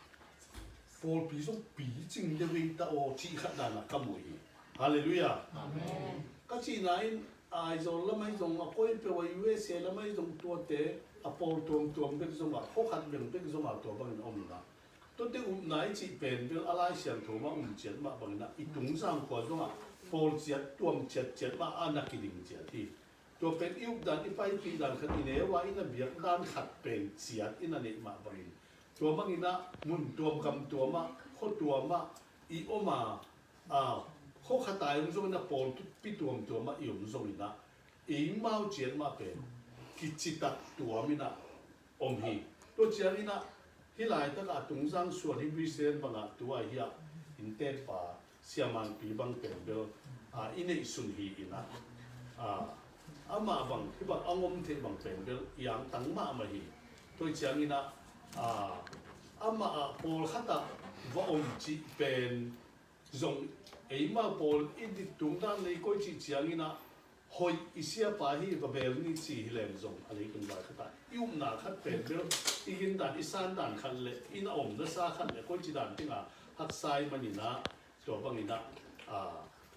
pawlpi zong picing deuh ei ta aw cih khat dan a ka mu hi. Halleluiah. Amen. Ka cihna in Aizawl lam ahi zong a, koi peuh a U S A lam ahi zong tuate a pawl tuamtuam bek zong a, khua khat beng bek zong a tua bangin a om in a, tuate upna i cih pen bel a Lai Siangtho mah um ciat mah bangin a, i Tungzang khua zong a pawl ciat tuam ciatciat mah a na kiding ciat hi. Tua pen i updan, i paipih dan khat, i neu a i na biak dan khat pen ciat i na neih mah bangin, tua bangin ah mun tuam gam tuam ah, khua tuam ah i om a, a, khua khat a i om zongin ah pawl pi tuamtuam ah i om zongin ah eimau ciat mah pen kicitak tuam in ah om hi. Tua ciangin ah hih laitak ah Tungzang suan hi, Brisbane bang ah tu a hi ah innteekpa Sia Mangpi bang pen bel, a, i neihsun hi in ah, a, amah bang hih bang a om theih bang pen bel i angtang mahmah hi. Tua ciangin ah, a, amah ah pawlkhat ah va om cih pen zong eimau pawl i dit tung dan lei koi cih ciangin ah hoih i siapa hi va bel ni ci hi leng zong a leitung vai khat ah i upna khat pen bel i gin dan, i san dan khat le i na omna sa khat le koi ci dan teng a haksa i man in ah, tua bangin ah, a,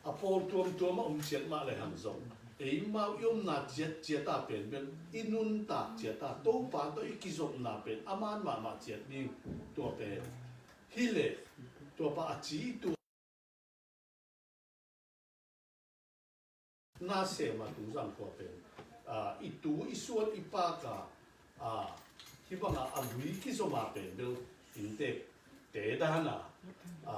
a pawl tuamtuam a om ciat mah le hang zong eimau i omna ciatciat a pen bel i nuntak ciat a Topa tawh i kizopna pen a man mahmah ciat ding. Tua pen hi le tua pa a ci tua na sem a Tungzang khua pen, a, i tu i suan i pak a, a, hih bang a a lui kizom a pen bel innteekte dan a, a,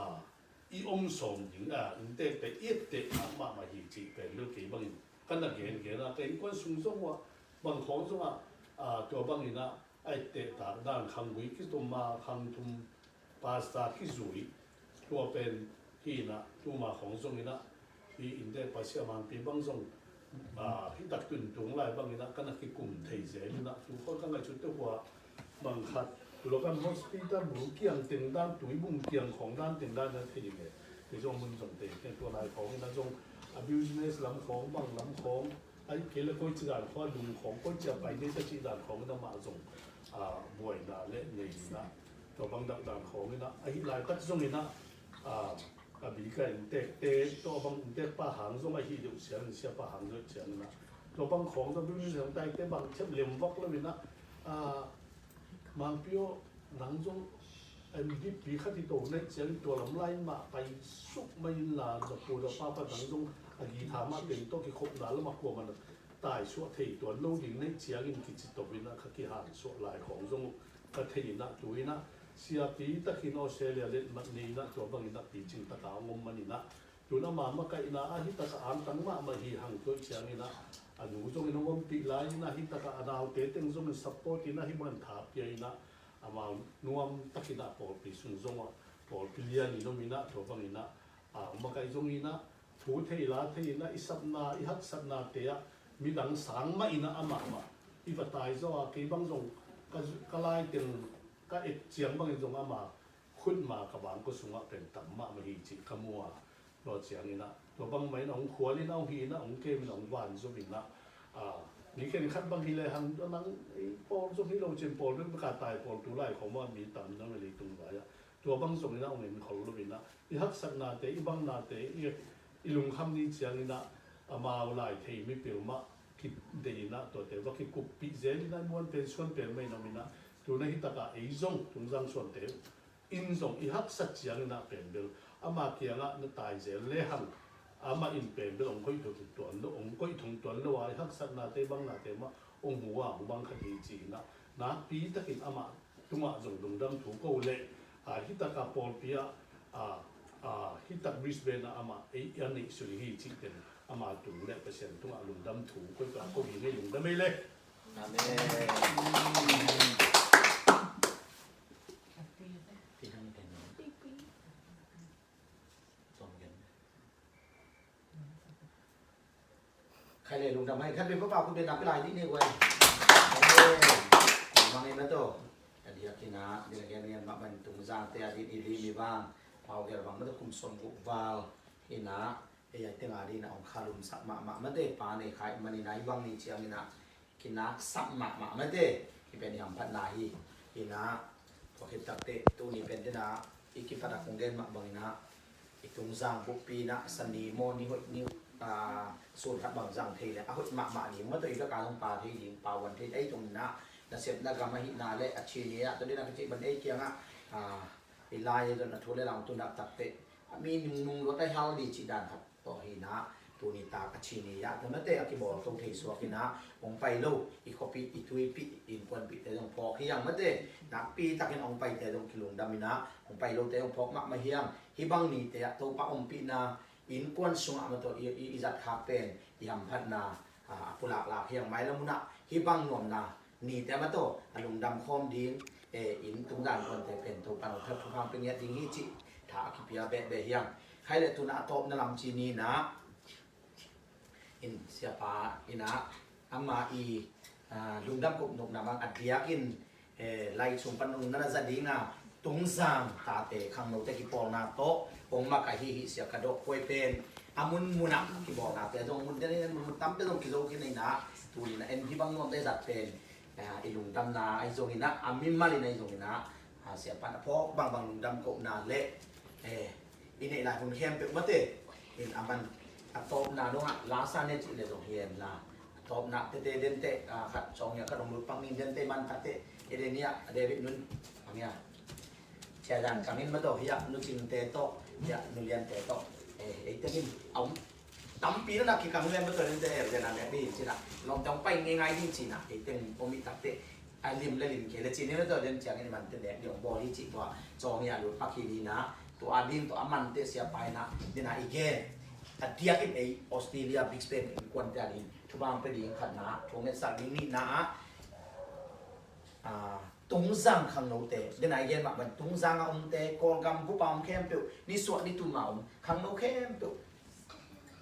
i om sawm ding a, innteekte i etteh mahmah hi cih pen bel kei bangin ka na gengen a, ka innkuan sung zong uh a, bang khawng zong ah, a, tua bangin ah a etteh tak dan, khanggui kizom a khang thum pastor kizui, tua pen hi in ah, tuma khawng zongin ah, hi innteekpa Sia Mangpi bang zong, a, hih tak tun tung lai bangin ah ka na kikum thei zel in ah, tu khawng ka ngaihsut teh hua bang khat, tu lo kan hospital bul kiang teng dan, tuibung kiang khawng dan teng dan na thei ding e. Kei zong mun zong teng teng tua lai khawng in ah zong a business lam khawng, bang lam khawng, ahih kei leh koi ci dan khawng, lum khawng, koi ci a pai ding ka cih dan khawng in ah amah zong, a, buaina le nei in ah, tua bang dak dan khawng in ah, ahih laitak zongin ah, a, a bik a innteekte tawh bang innteekpa hang zong ahih deuh ciangin, siapa hang deuh ciangin ah, tua bang khawng zong business hong taite bang thep lem vak lo in ah, a, Mangpi aw, nang zong M D P khat hi to, na hih ciangin tua lam lai mah pai suk mai inla, na pu na pa pan nang zong a guitar mah teng tawh kikhopna lam ah kuamah na taisuah thei tuan lo ding na hih ciangin kici to in ah ka kihansuah lai khawng zong uh ka thei in ah, tu in ah siapi takin Australia letmat nei in ah tua bangin ah picing tak a hong om man in ah, tun ama makaihna ah hih tak a angtang mahmah hi hang, tua ciangin ah a nu zongin hong ompih lai in ah, hih tak a a naute teng zongin support in ah hih bangin tha pia in ah, amau nuam takin ah pawlpi sung zong ah pawlpi lian in om in ah, tua bangin ah, a, makaih zongin ah thu thei la thei in ah, i sapna i haksatnate ah midang sang mah in ah amah mah i va tai zaw a, kei bang zong ka, ka lai teng ka et ciang bangin zong ama khutma ka bangkua sungah pen tam mahmah hi cih ka mu a, tua ciangin ah tua bangmah in ah hong khual in ah, hong hi in ah, hong kem in ah, hong vanzo in ah, a, Mi khenkhat bang hi lehang, nang i pawl zong hi lo cin, pawl bek bek a tai, pawl tu lai khawng ah mi tam na, leitung vai ah. Tua bang zong in ah hong en khol lo in ah, i haksatnate, i bangnate, i, i lungkham ni ciangin ah, amau lai thei mipil mah kideih in ah, tuate va kikuppih zel in ah, muan pen suan pen mah in om in ah, tu-in ah hi tak ah ei zong Tungzang suante in zong i haksat ciangin ah pen bel ama kiangah na tai zel lehang, amah in pen bel hong koih thong tuan lo, hong koih thong tuan lo a, i haksatnate, bangnate mah hong mu a, hong bang kha ding ci-in ah, nakpi takin amah tungah zong lungdam thu ko leh, a, hi tak a pawlpi ah, a, a, hi tak Brisbane ah amah ei a neih sui hi cih teng, ama tung leh Pasian tungah lungdam thu koih ka ko hi ngei, lungdam ei le. Amen. Khai le lungdam hai, khat vei papa, khut beng nakpi lai dih ni guai. Amen. Mang ei mah tawh. A diakin ah, ding a gen ngian mah bang Tungzangte a ding i lim i bang, pau gel bang mah tawh kum sawmguk val in ah, ei a teng a ding in ah hong khalumsak mahmah mate, pa nei kha ahih manin ah, hih bang ni ciangin ah kinaksak mahmah mate, hih pen i hamphatna hi. In ah, tua khit takteh tuni pen ding ah, i kipat a kong gen mah bangin ah, i Tungzang buppi in ah, sa ni maw, ni hoih ni, a, sun khat bang zang thei leh a hoih mahmah ding, mah tawh i bek a zong pa thei ding, pa wan thei ding, ei tung in ah, nasepna gam ahihna leh a chin ni ah, tua ding a ka cih bang ei kiangah, a, i lai zong a thu leh lam tu nak takteh, a mi nungnung luat a hal ding cih dan khat tawh hi in ah, tuni tak a chin ni ah, tua mate a kibawl to thei suak in ah, hong pai lo, i khuapih, i tuipih, innkuanpihte zong phawk hi hang mate, nakpi takin hong paite zong kilungdam in ah, hong pai lote zong phawk mahmah hi hang. Hih bang nite ah Topa ompihna, innkuan sungah mah tawh i, i, i zat khak pen, i hamphatna, a, a pulak lak hi hang, mailam hun ah hih bang nuamna nite mah tawh a lungdam khawm ding, e, in Tungzang innkuante pen Topa'n hong thupha hong pia ngiat ding hi cih tha a kipia behbeh hi hang. Khai le tu-in ah a tawpna lam ci ni in ah, in siapa in ah, ama i, a, lungdam kop nopna bang a diakin, e, lai sung pan nong na za ding a, Tungzang tate khangnote kipawlna tawh hong makaih hi hi, Sia Ka Dok Khuai pen a munmun ah kibawlnate zong mun ding, mun tampi zong kizo khin in ah, tuni in ah en hih bang nuamte zat pen, a, i lungdamna ahi zongin ah, a mimal in ahi zongin ah, a, siapa'n a phawk bangbang lungdam kohna leh, e, i neih lai hun khempeuh mate, in a man a tawpna dongah lasa ne cih leh zong hi hen la, a tawpna tete dente, a, khat sawng hi a, khat hong lut pak ning dente man khatte, e, deni ah, a David nun bang hi a, Sia Zan Kang in mah tawh hi a, Nu Cingte tawh hi a, Nu Liante tawh, e, eite in a om tampi na na kikang lian mah tawh dente, e, dena nek dih cin ah, lawmte hong pai ngeingai ding cin ah, eite in om i takteh, a lim le lim kei le cin in mah tawh den ciangin i mante nek dih hong bawl hi cih tua, cawng hi a lut pak hi ni in ah, tua ding tawh a mante siapa in ah, dena i gen, a diakin ei Australia Brisbane innkuante a ding thupha hong pia ding khatna, thu hong ngetsak ding nihna ah, a, Tungzang khangnote, dena i gen mah bang Tungzang a omte, Kawlgam bup a om khempeuh, nisuah nitum a om khangno khempeuh,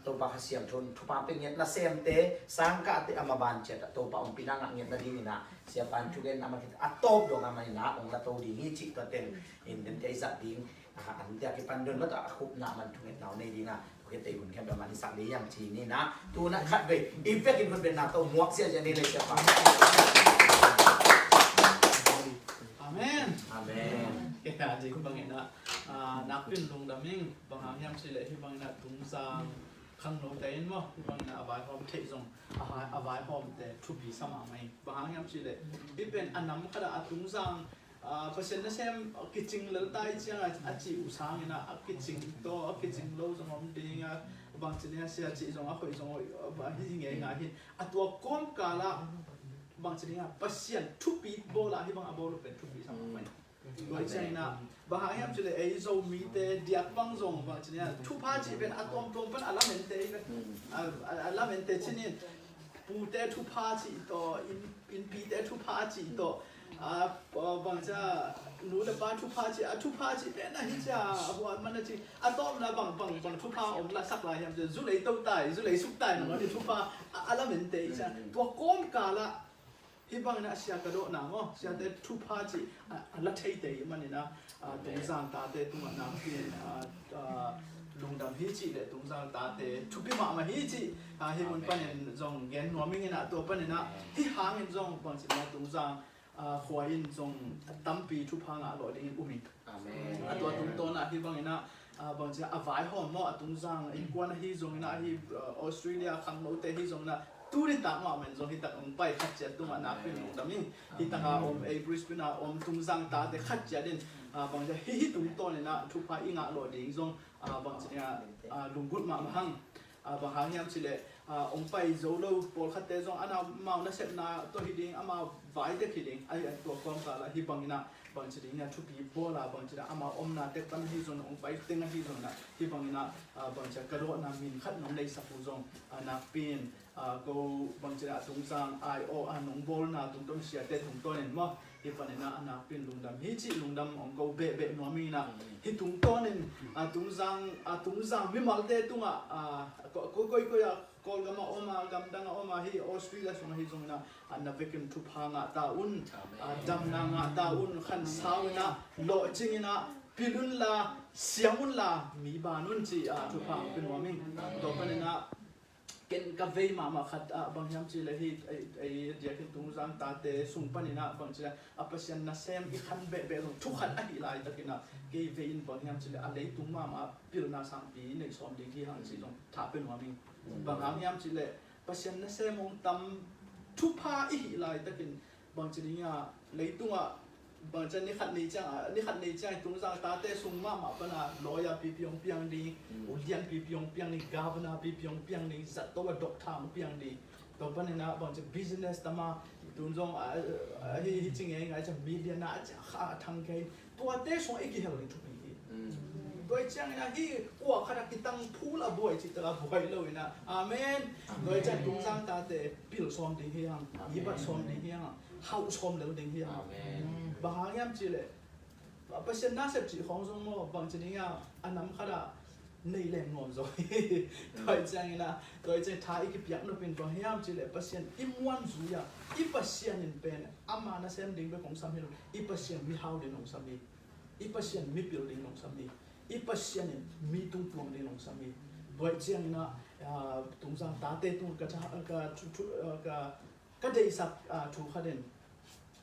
Topa Kha Siangtho in thupha pia ngiat, nasemte, sangkahte, a maban ciat ah Topa ompihna ngah ngiat nadingin ah, siapa'n thugen a man khit a tawp dong a man in ah hong la to ding hi cih tua teng in dente i zat ding. A, an tia kipan dong mah tawh a khupna man thungetna hong nei ding a, tua khit teh hun khempeuh a man i sak ding hi hang ci ni in ah, tu-in ah khat vei i vekin khut beng na tawh muak ziahziah ni le siapa. Amen. Amen. Kei a ding bangin ah, a, nakpi-in lungdam ing, bang hang hiam cih leh hih bangin ah Tungzang khangnote in maw, hih bangin ah a vaihawm theih zong, a hai, a vaihawmte thupi sa mahmah ing. Bang hang hiam cih leh hih pen a nam khat ah a Tungzang, a, Pasian nasem kicing lel ta i ciang a, a cih uh sangin ah, a kicing tawh a kicing lo zong om ding a, bangci ding a sia cih zong a hoih zong hoih, a, hi ngeingai hi. A tua kawmkal ah bangci ding a Pasian thupi bawl ah hih bang a bawl uh pen thupi sa mahmah ing. Tua i ciangin ah, bang hang hiam cih leh ei Zomite diak bang zong bangci ding a thupha cih pen a tuamtuam pan a lamente hi pen. A, a, a lamente cih in, pute thupha cih tawh, inn, innpite thupha cih tawh, a, a, bang cia, nu le pa thupha cih, a thupha cih pen ahi cia, a huat man a ci, a tawpna bang, bang, bang thupha om lasak lai hiam cih, zu lei to tai, zu lei suk tai, nang a ni thupha, a, a lamente i cia. Tua kawmkal ah, hih bangin ah sia ka dawhna maw, siate thupha cih, a, a la theite i manin ah, a, Tungzang tate tungah nakpi-in, a, a, Lungdam hi cih le Tungzang tate thupi mahmah hi cih, ah, hih mun panin zong gen nuam ing in ah, tua panin ah hih hangin zong bangci in ah Tungzang, ah, khua in zong tampi thupha ngah lawh dingin um ing. Amen. A tua tungtawn ah hih bangin ah, ah, bangci a vaihawm maw, a Tungzang innkuan ahi zongin ah, ahi, ah, Australia khangnote ahi zongin ah, tuni tak mahmah in zong hih tak hong pai khat ciat tungah nakpi in lungdam ing. Hih tak a om, ei Brisbane a om Tungzang tate khat ciat in, ah, bangci hih, hih tungtawn in ah thupha i ngah lawh ding zong, ah, bangci in ah, ah, lunggulh mahmah hang. Ah, bang hang hiam cih leh, ah, hong pai zo lo pawlkhatte zong a na, amau nasepna tawh hi ding, amau vai tek hi ding. Ahi, a tua kawmkal ah hih bangin ah bangci ding in ah thupi bawl a, bangci in ah amau omna tek pan ahi zong, hong pai teng ahi zong in ah hih bangin ah, ah, bangci a ka dawhna min khat nong neisak uh zong, ah, nakpi in, ah, ko bangci in ah Tungzang aiawh a nong bawlna tungtawn, siate tungtawn in maw, hih panin ah a nakpi in lungdam hi cih lungdam hong ko behbeh nuam ing in ah, hih tungtawn in, ah, Tungzang, ah, Tungzang mimalte tungah, ah, ko, ko, koikoi ah, Kawlgam a om a, gamdang a om a, hih Australia sung ahi zongin ah, ah, na vekin thupha ngah ta un, ah, damna ngah ta un, khansau in ah, lawhcing in ah, pil unla, siam unla, mi ban un cih, ah, thupha hong pia nuam ing. Tua panin ah, ken ka vei mahmah khat, ah, bang hiam cih leh hih, ei, ei, diakin Tungzang tate sung panin ah, bangci a, a Pasian nasem i khan behbeh zong thu khat ahi laitakin ah, kei vei in bang hiam cih leh a leitung mahmah pilna sangpi i neih sawm ding hi hang cih zong tha pia nuam ing. Bang hang hiam cih leh Pasian nasem hong tam thupha i hih laitakin bangci ding a, leitungah bangci a ni khat ni ciang, a ni khat ni ciang Tungzang tate sung mahmah pan a lawyer pipi hong piang ding, ulian pipi hong piang ding, governor pipi hong piang ding, zato a doctor hong piang ding. Tua panin ah bangci business tam a, tun zong a, a, hi, hi ci ngeingai ciang millionaire a ciang kha a thang kei. Tuate sungah i kihel ding thupi hi. Tua i ciangin ah hih kua khat a kitang phul a buai cih tak a buai lo in ah. Amen. Tua i ciang Tungzang tate pil sawm ding hi hang, i bat sawm ding hi hang, hauh sawm lel ding hi hang. Bang hang hiam cih leh Pasian nasep cih khawng zong maw, bangci ding a, a nam khat ah nei leng nuam zaw hi. Tua i ciangin ah, tua i ciang tha i kipiak nop in bang hiam cih leh Pasian i muan zui a, i Pasian in pen ama nasem ding bek hong sam hi lo, i Pasian mihau ding hong sam hi. I Pasian mipil ding hong sam hi. I Pasian in mi tungtuang ding hong sam hi. Tua i ciangin ah, ah, Tungzang tate tung ka tha, ka thu, thu, ah, ka, ka deihsak, ah, thu khat in,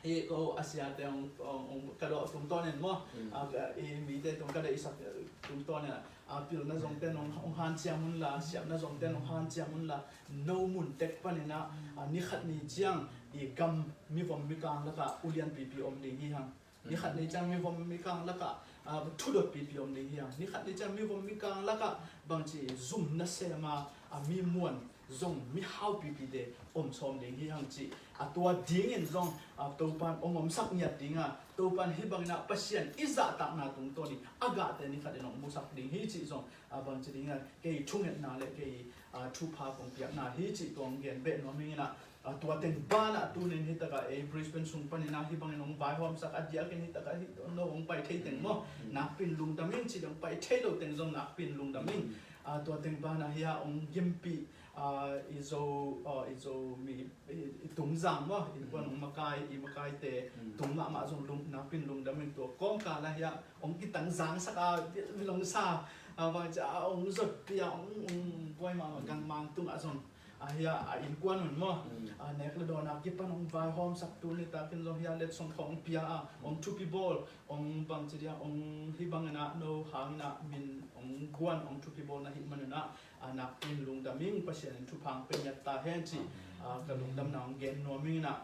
hih ko a siate hong, hong, hong ka dawh tungtawn in maw? Ah, ka, i mite tung ka deihsak, eh, tungtawn in ah, ah, pilna zongte in hong, hong hanciam unla, siamna zongte in hong hanciam unla, no mun tek panin ah, ah, ni khat ni ciang i gam mivom mikang lakah ulian pipi om ding hi hang. Ni khat ni ciang mivom mikang lakah, ah, thudot pipi om ding hi hang. Ni khat ni ciang mivom mikang lakah bangci zum nasem a, ah, mi muan zong mihau pipite om sawm ding hi hang cih. A tua dingin zong, ah, Topan hong omsak ngiat ding a, Topan hih bangin ah Pasian i zahtakna tungtawn in a gahte ni khat in hong musak ding hi cih zong, ah, bangci ding a kei thungetna le kei, ah, thupha kong piakna hi cih tua hong gen beh nuam ing in ah, ah, tua teng banah tunin hih takah ei Brisbane sung panin ah hih bangin hong vaihawmsak a diakin hih takah hih no hong pai thei teng maw, nakpi in lungdam ing cih dong, pai thei lo teng zong nakpi in lungdam ing. Ah, tua teng banah hih ah hong gimpih, ah, i Zo, ah, i Zo mi, i, i Tungzang maw, innkuan hong makai, i makaite tung mahmah zong lung, nakpi in lungdam ing. Tua kawmkal ah hih ah hong kitang zangsak a, vilong sa, ah, bang ci a hong zotpih a, hong, hong buai mahmah gangmang tungah zong, ah, hih ah, ah, innkuan un maw, ah, nek le dawn a kipan hong vaihawmsak, tuni takin zong hih ah letsong khawng hong pia a, hong thupi bawl, hong bangci dia, hong hih bangin ah no hangin ah min hong guan, hong thupi bawl na hih manun ah, ah, nakpi in lungdam ing, Pasian in thupha hong pia ngiat ta hen cih, ah, ka lungdamna hong gen nuam ing in ah.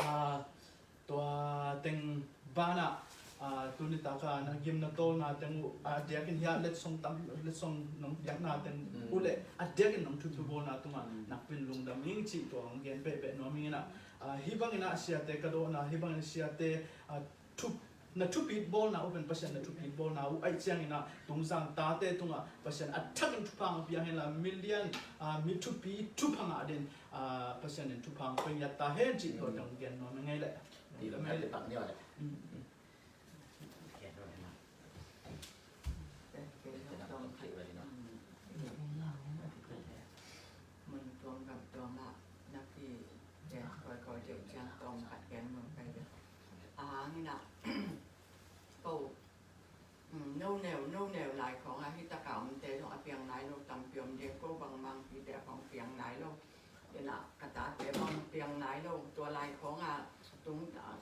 Ah, tua teng banah, ah, tuni taka na gimna tawlna teng uh, ah, diakin hih ah letsong tam, letsong nong piakna teng uh le, a diakin nong thupi bawlna tungah nakpi in lungdam ing cih tua hong gen behbeh nuam ing in ah. Ah, hih bangin ah siate ka dawhna, hih bangin siate, ah, thup, na thupit bawlna uh pen Pasian na thupit bawlna uh ahih ciangin ah Tungzang tate tungah Pasian a thakin thupha hong pia hen la, milian, ah, mi thupi thupha ngah din, ah, Pasian in thupha hong pia ngiat ta hen cih tua teng gen nuam ing ei leh. Ti lo mai le tak ni le. Mun tuang gam tuang ah, na pi, koi koi deuh ciang tawm khat gen mun kai deuh. A hang in ah, ko, no No neu, no neu lai khawng a, hi taka omte zong a piang nai lo tampi om ding, ko bangmah pite a khawng piang nai lo. Ina ka tate bang piang nai lo, tua lai khawng a tung, a,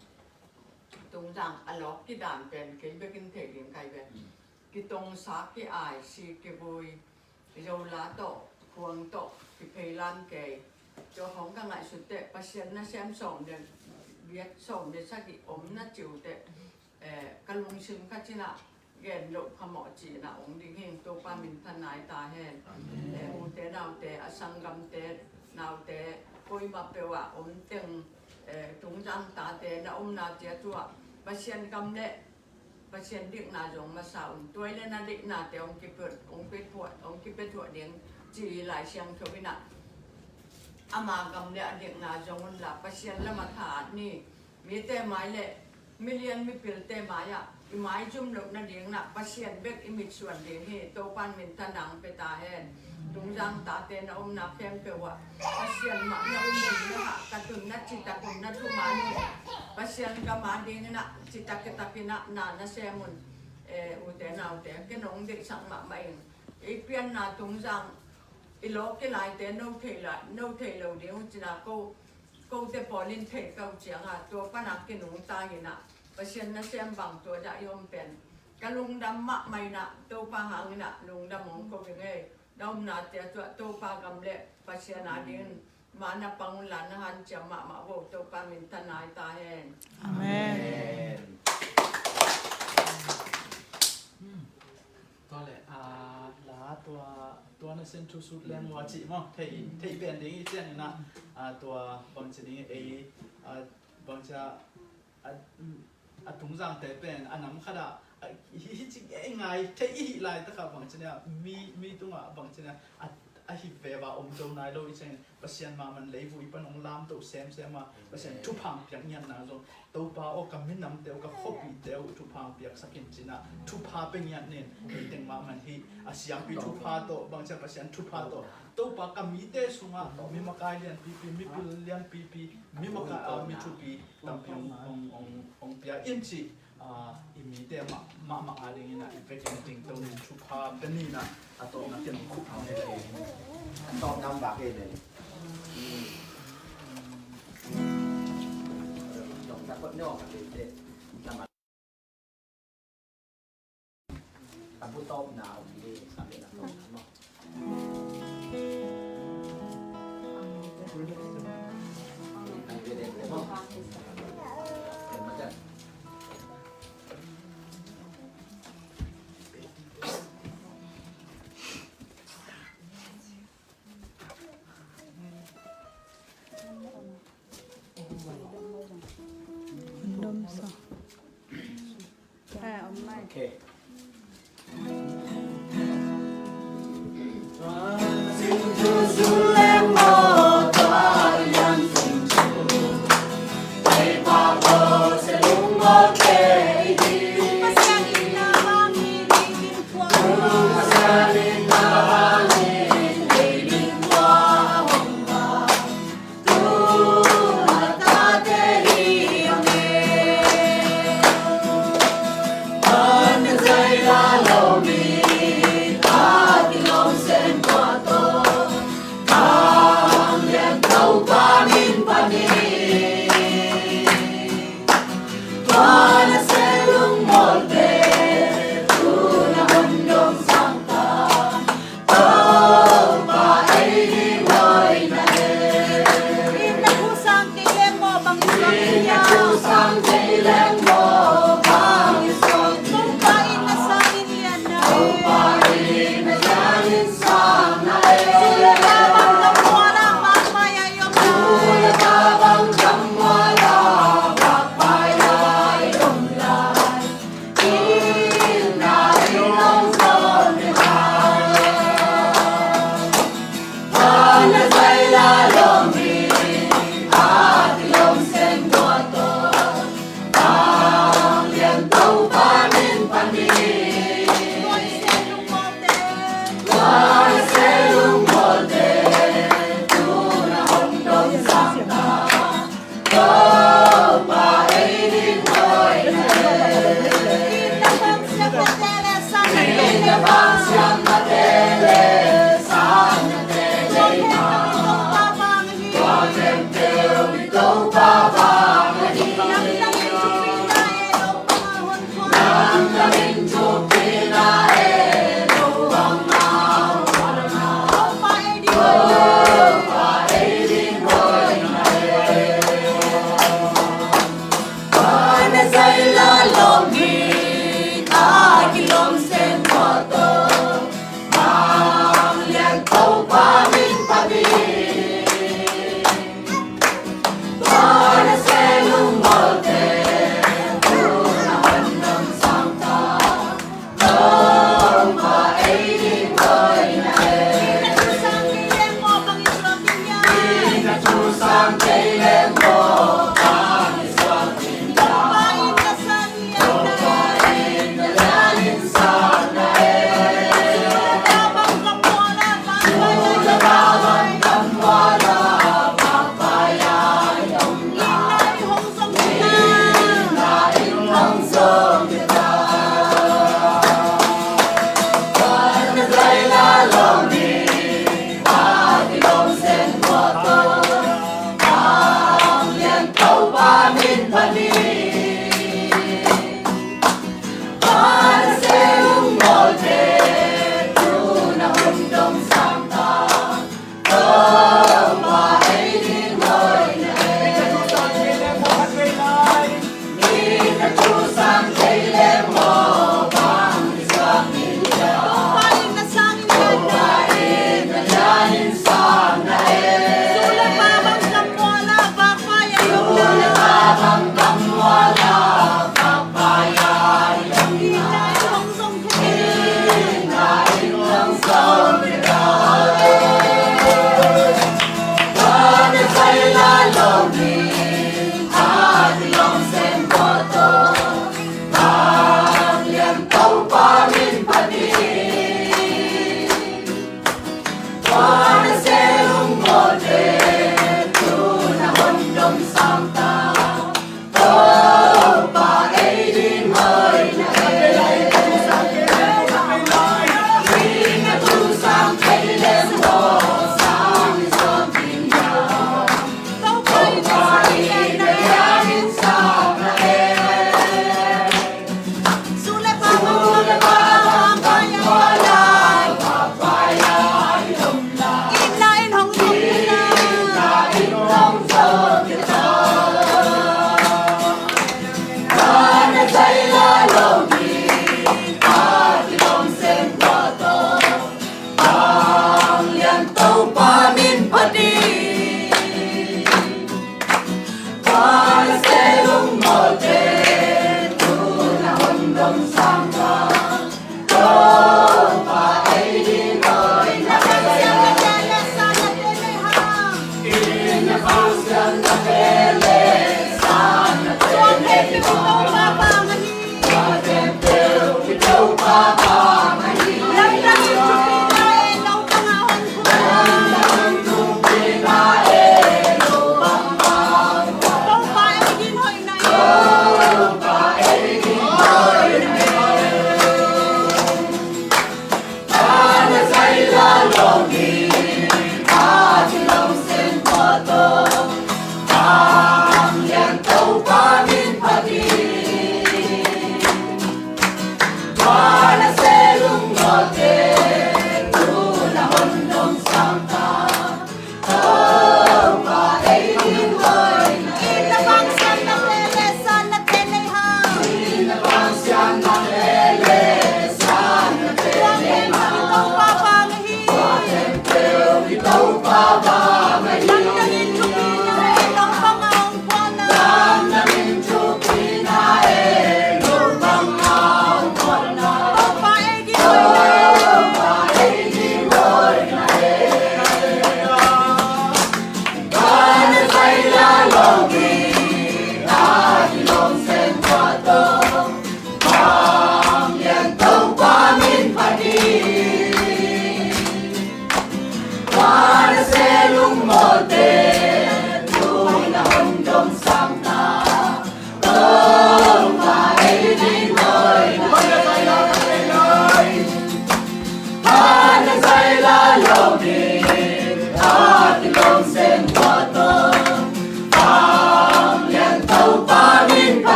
Tungzang a lawk kidan pen kei bekin thei ding kai ve. Kitongsa, ki-aisi, kivui, Zola tawh, Khuang tawh, kipheilam kei. Tua khawng ka ngaihsut teh, Pasian nasem sawm le giat, sawm le sagih om na ci uh teh, eh, ka lungsim khat in ah gen loh phamawh cihna hong ding hi. Topa minthanna hi ta hen. Amen. Eh, ute naute, a sanggamte naute, koima peuh ah om teng, eh, Tungzang tate na omna ciat uh ah Pasian gam le Pasian dikna zong masa un, tua hi leh na diknate hong kipia, hong kipia thuah, hong kipia thuah ding ci Lai Siangtho in ah, ama gam le a dikna zong un la, Pasian lam ah tha at ni. Mite mai le milian mipilte mai ah i maizum loh nading in ah Pasian bek i mitsuan ding hi. Topa'n minthanna hong pia ta hen. Tungzang tate na omna khempeuh ah Pasian mah na um un, na hahkat un, na citak un, na thuman un. Pasian gam a ding in ah citak kitakin ah na na sem un. Eh, ute naute, ken hong deihsak mahmah ing. I pianna Tungzang, i lawk i laite no thei la, no thei lo ding uh ci-in ah ko, kote pawl in thei ka uh ciang a, tua pan a kinungta in ah Pasian nasem bang tua dah i om pen ka lungdam mahmah in ah, Topa hang in ah lungdam hong ko ing ei. Na omna ciat uh ah Topa gam le Pasian a ding in mah na pang un la, na hanciam mahmah vo. Topa minthanna hi ta hen. Amen. Tua leh, ah, la tua, tua nasem thusut leng ua cih maw, thei, thei pen ding i ciang in ah, ah, tua bangci ding ei, ah, bangci a, a, a Tungzangte pen a nam khat ah, a, hi, hi ci ngeingai thei i hih laitak ah bangci a, mi, mi tungah bangci a, a, a hi veva om zo nai lo i ciangin Pasian mahmah in leivui pan hong lamto semsem a, Pasian thupha hong piak ngiatna zong, Topa aw, ka minamte uh, ka khuapite uh thupha hong piaksak in ci-in ah thupha pia ngiat nin, ei teng mahmah in hih a siampi thupha tawh, bangci a Pasian thupha tawh, Topa ka mite sungah mi makai lianpipi, mipil lianpipi, mi makai, ah, mi thupi tampi hong, hong, hong, hong pia in cih, ah, i mite mah, mahmah a ding in ah i vekin dingto nin thupha pia ni in ah, a tawpna ken khup hang hi leh. A tawpna hong vak hi leh. Dong ta kot ni ong ka te te. A bu tawpna om hi, a bu tawpna om. Kondom sa. Eh, om mai. Okay.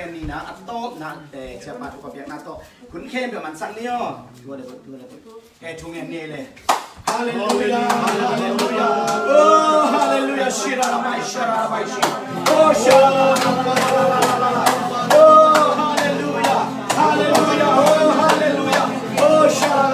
Nina a tawpna, eh, ciapa thu ka piakna tawh hun khempeuh mansak ni aw. Tua le tua le. Eh, thu ngen ni le. Halleluia, halleluia. Oh, halleluia. Shira rabai, shira rabai, shira. Oh, shira. Oh, halleluia. Halleluia. Oh, halleluia. Oh, shira.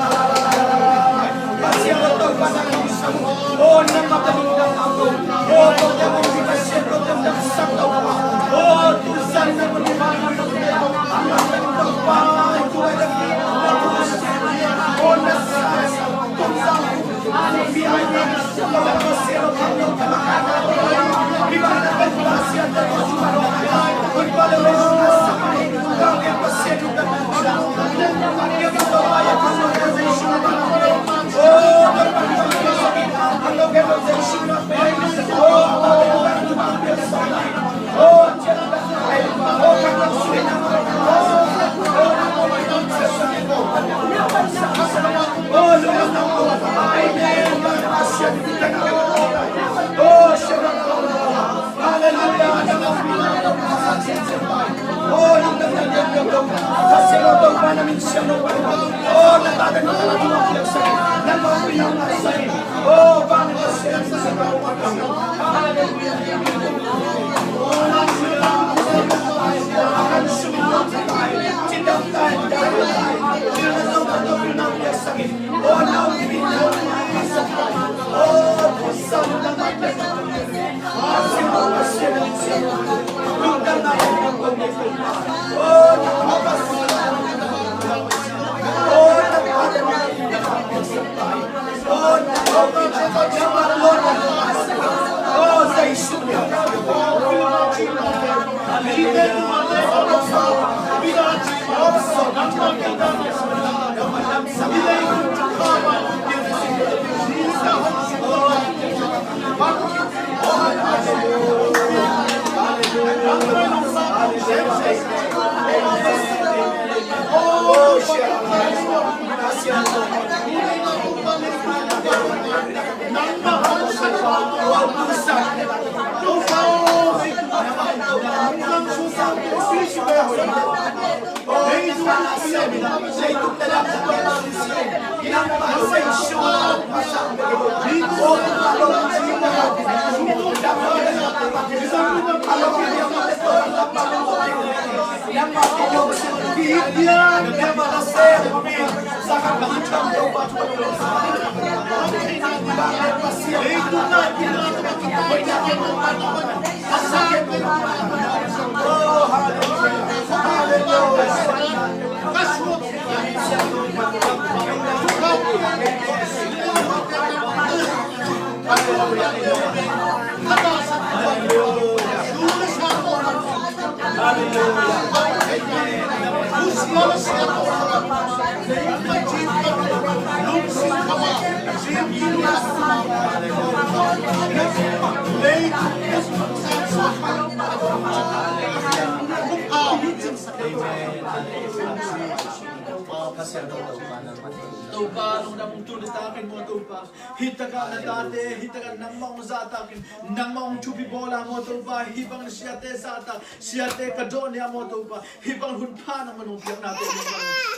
Topa, lungdam tung ditakin maw Topa. Hitakah na tate, hitakah nangmah hong zahtakin, nangmah hong thupi bawla maw Topa. Hih bang siate zahtak, siate ka dawh nia maw Topa. Hih bang hun pha nangmah nong piakna te,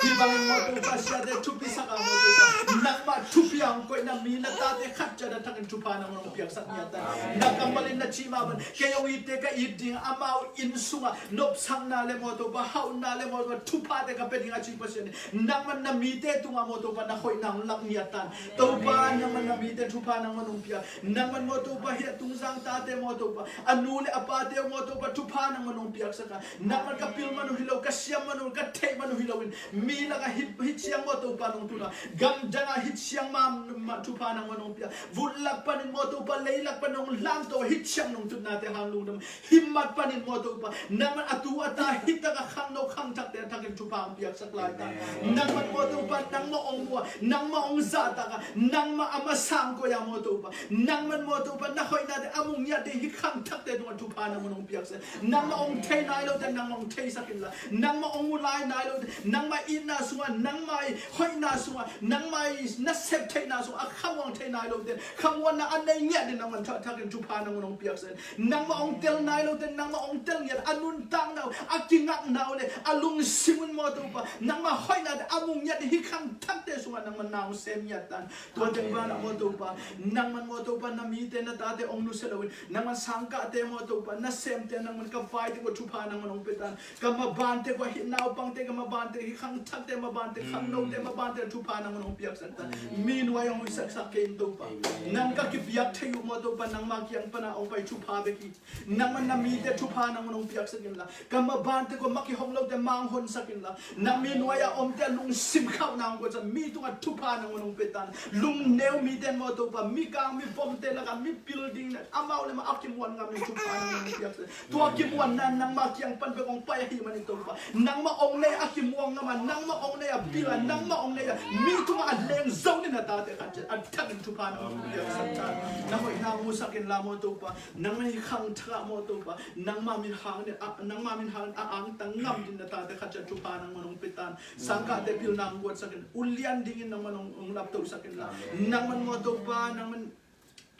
hih bangin maw Topa siate thupi saka maw Topa. Nangmah thupi a hong koihna mi na tate khat ciat a thakin thupha nangmah nong piaksak nia ta. Na kammal in na cih mah bang kei hong itte ka it ding, amau inn sungah nopsakna le maw Topa, hauhna le maw Topa, thuphate ka pia ding a ci Pasian in, nangman na mite tungah maw Topa, na hoihna hong lak ngiat tan. Topa, nangman na mite thupha nangman hong pia. Nangman maw Topa, hih a tungzang tate maw Topa, a nu le a pate maw Topa, thupha nangman hong piaksak a. Nangman ka pil man uh hi lo, ka siam man uh, ka theih man uh hi loin, mi lakah hih, hih ciang maw Topa nong tun a, gamdang ah hih ciang mah, mah thupha nangman hong pia. Vut lak panin maw Topa, lei lak panin hong lamto, hih ciang nong tutnate hang lungdam. Hih mat panin maw Topa, nangman a tu a ta, hih tak a khangno khangthakte a thakin thupha hong piaksak lai ta. Nangman maw Topa, nangmah hong mu a, nangmah hong zahtak a, nangmah a masa hong koih a maw Topa, nangman maw Topa, na hoihnate a mu ngiat ding hih khangthakte tungah thupha nangman hong piaksak. Nangmah hong thei nai lote nangmah hong theisak inla, nangmah hong mu lai nai lote nangmah itna sungah, nangmah hoihna sungah, nangmah nasep theih sung a khamuang thei nai lote, khamuanna a nei ngiat in nangman thak thakin thupha nangawn hong piaksak in. Nangmah hong tel nai lote, nangmah hong tel ngiat a nuntakna uh, a kingakna uh le a lungsim un maw Topa, nangmah hoihnate a mu ngiat in hih khangthakte sungah nangman na hong sem ngiat ta in. Tua teng banah maw Topa, nangman maw Topa na mite na tate hong nusia loin, nangman sangkahte maw Topa, nasemte nangman ka vaite uh ah thupha nangawn hong pia ta in. Ka mabante uh ah hih naupangte, ka mabante, hih khangthakte mabante, khangnote mabante thupha nangawn hong piaksak ta in. Mi nuai hong hoihsaksak kei in Topa. Nang ka kipiak thei uh maw Topa, nangma kiang pana hong pai thupha bek hi. Nangman na mite thupha nangawn hong piaksak inla, ka mabante uh ah ma kihong lote mang honsak inla, na mi nuai a omte a lungsim khauhna hong guatsak, mi tungah thupha nangawn hong pia ta in. Lungneu mite maw Topa, mikang mivomte lakah mipil ding in amau le amau a kimuan ngam in thupha nangawn hong piaksak. Tua kimuanna nangma kiang pan bek hong pai ahih manin Topa, nangmah hong nei a kimuang ngam a, nangmah hong nei a pil a, nangmah hong nei a mi tungah a leng zo ding na tate khat ciat a thakin thupha nangawn hong piaksak ta in. Na hoihna hong musak inla maw Topa, nangmah hih khangthak ah maw Topa, nangma min hangin a, nangma min hangin a angtang ngam ding na tate khat ciat thupha nangawn hong pia ta in. Sangkahte pilna hong guatsak in, ulian dingin nangman hong, hong laptohsak inla, nangman maw Topa, nangman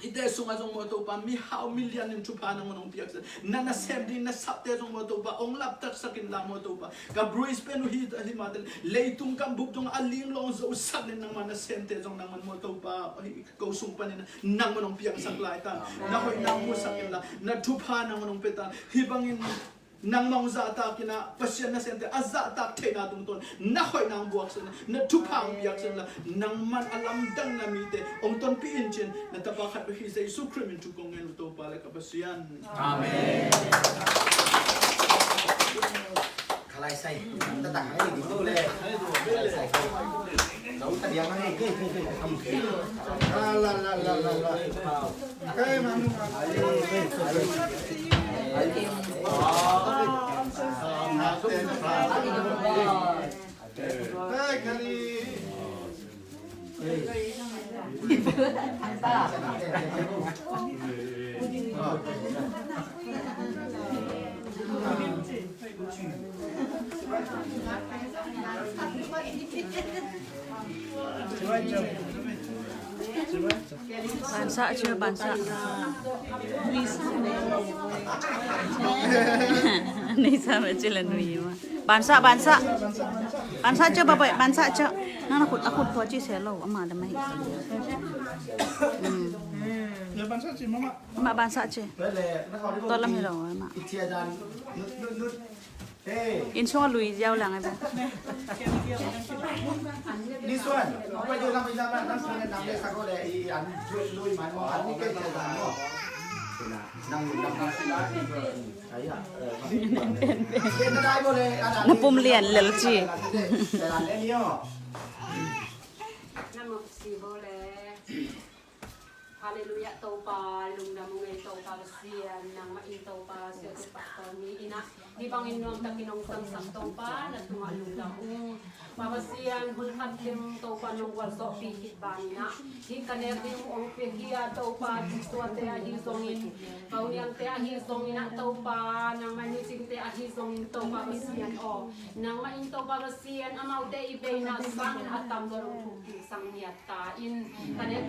hihte sungah zong maw Topa, mihau milian in thupha nangawn hong piaksak in. Na nasem ding na sapte zong maw Topa, hong laptaksak inla maw Topa, ka Brisbane uh hi, hi mah teh leitung kam bup dong a linglawng zosak in nangma nasemte zong nangman maw Topa, hih ko sung panin nangman hong piangsak lai ta in. Na hoihna hong musak inla, na thupha nangawn hong pia ta in. Hih bangin nangmah hong zahtak in ah, Pasian nasemte a zahtak theihna tungtawn na hoihna hong buaksak in, na thupha hong piaksak inla, nangman a lamdang na mite hong tonpih in ci-in na tapa khat bek hi Jesu Khrih min thu kong ngen uh Topa le ka Pasian. Amen. Bansa cio, bansa. Nisa ma cio la nui ma. Bansa, bansa. Bansa cio, babai, bansa cio. Nang na khut, a khut tua ci se lo, ama da ma hi. Hmm. Ama bansa cio. Tua lam hi lo, ama. Inn sung a lui ziau lang ai ba. Na pum lian lel ci. Halleluiah, Topa, lungdam ung ei Topa Pasian, nangmah in Topa, siahtupah tawh ni in ah, hih bangin nuamtakin hong samsak Topa, na tungah lungdam ung. Pa Pasian, hun khat teng Topa nong gualzawhpih khit ban in ah, hih ka nek ding hong pia hi a Topa, Jesuate ahi zongin, ka uniamte ahi zongin ah Topa, nangmah in hih cingte ahi zongin Topa Pasian aw, nangmah in Topa Pasian, amaute i veina sangin a tamzaw hong thuk ding sang niat ta in, ka nek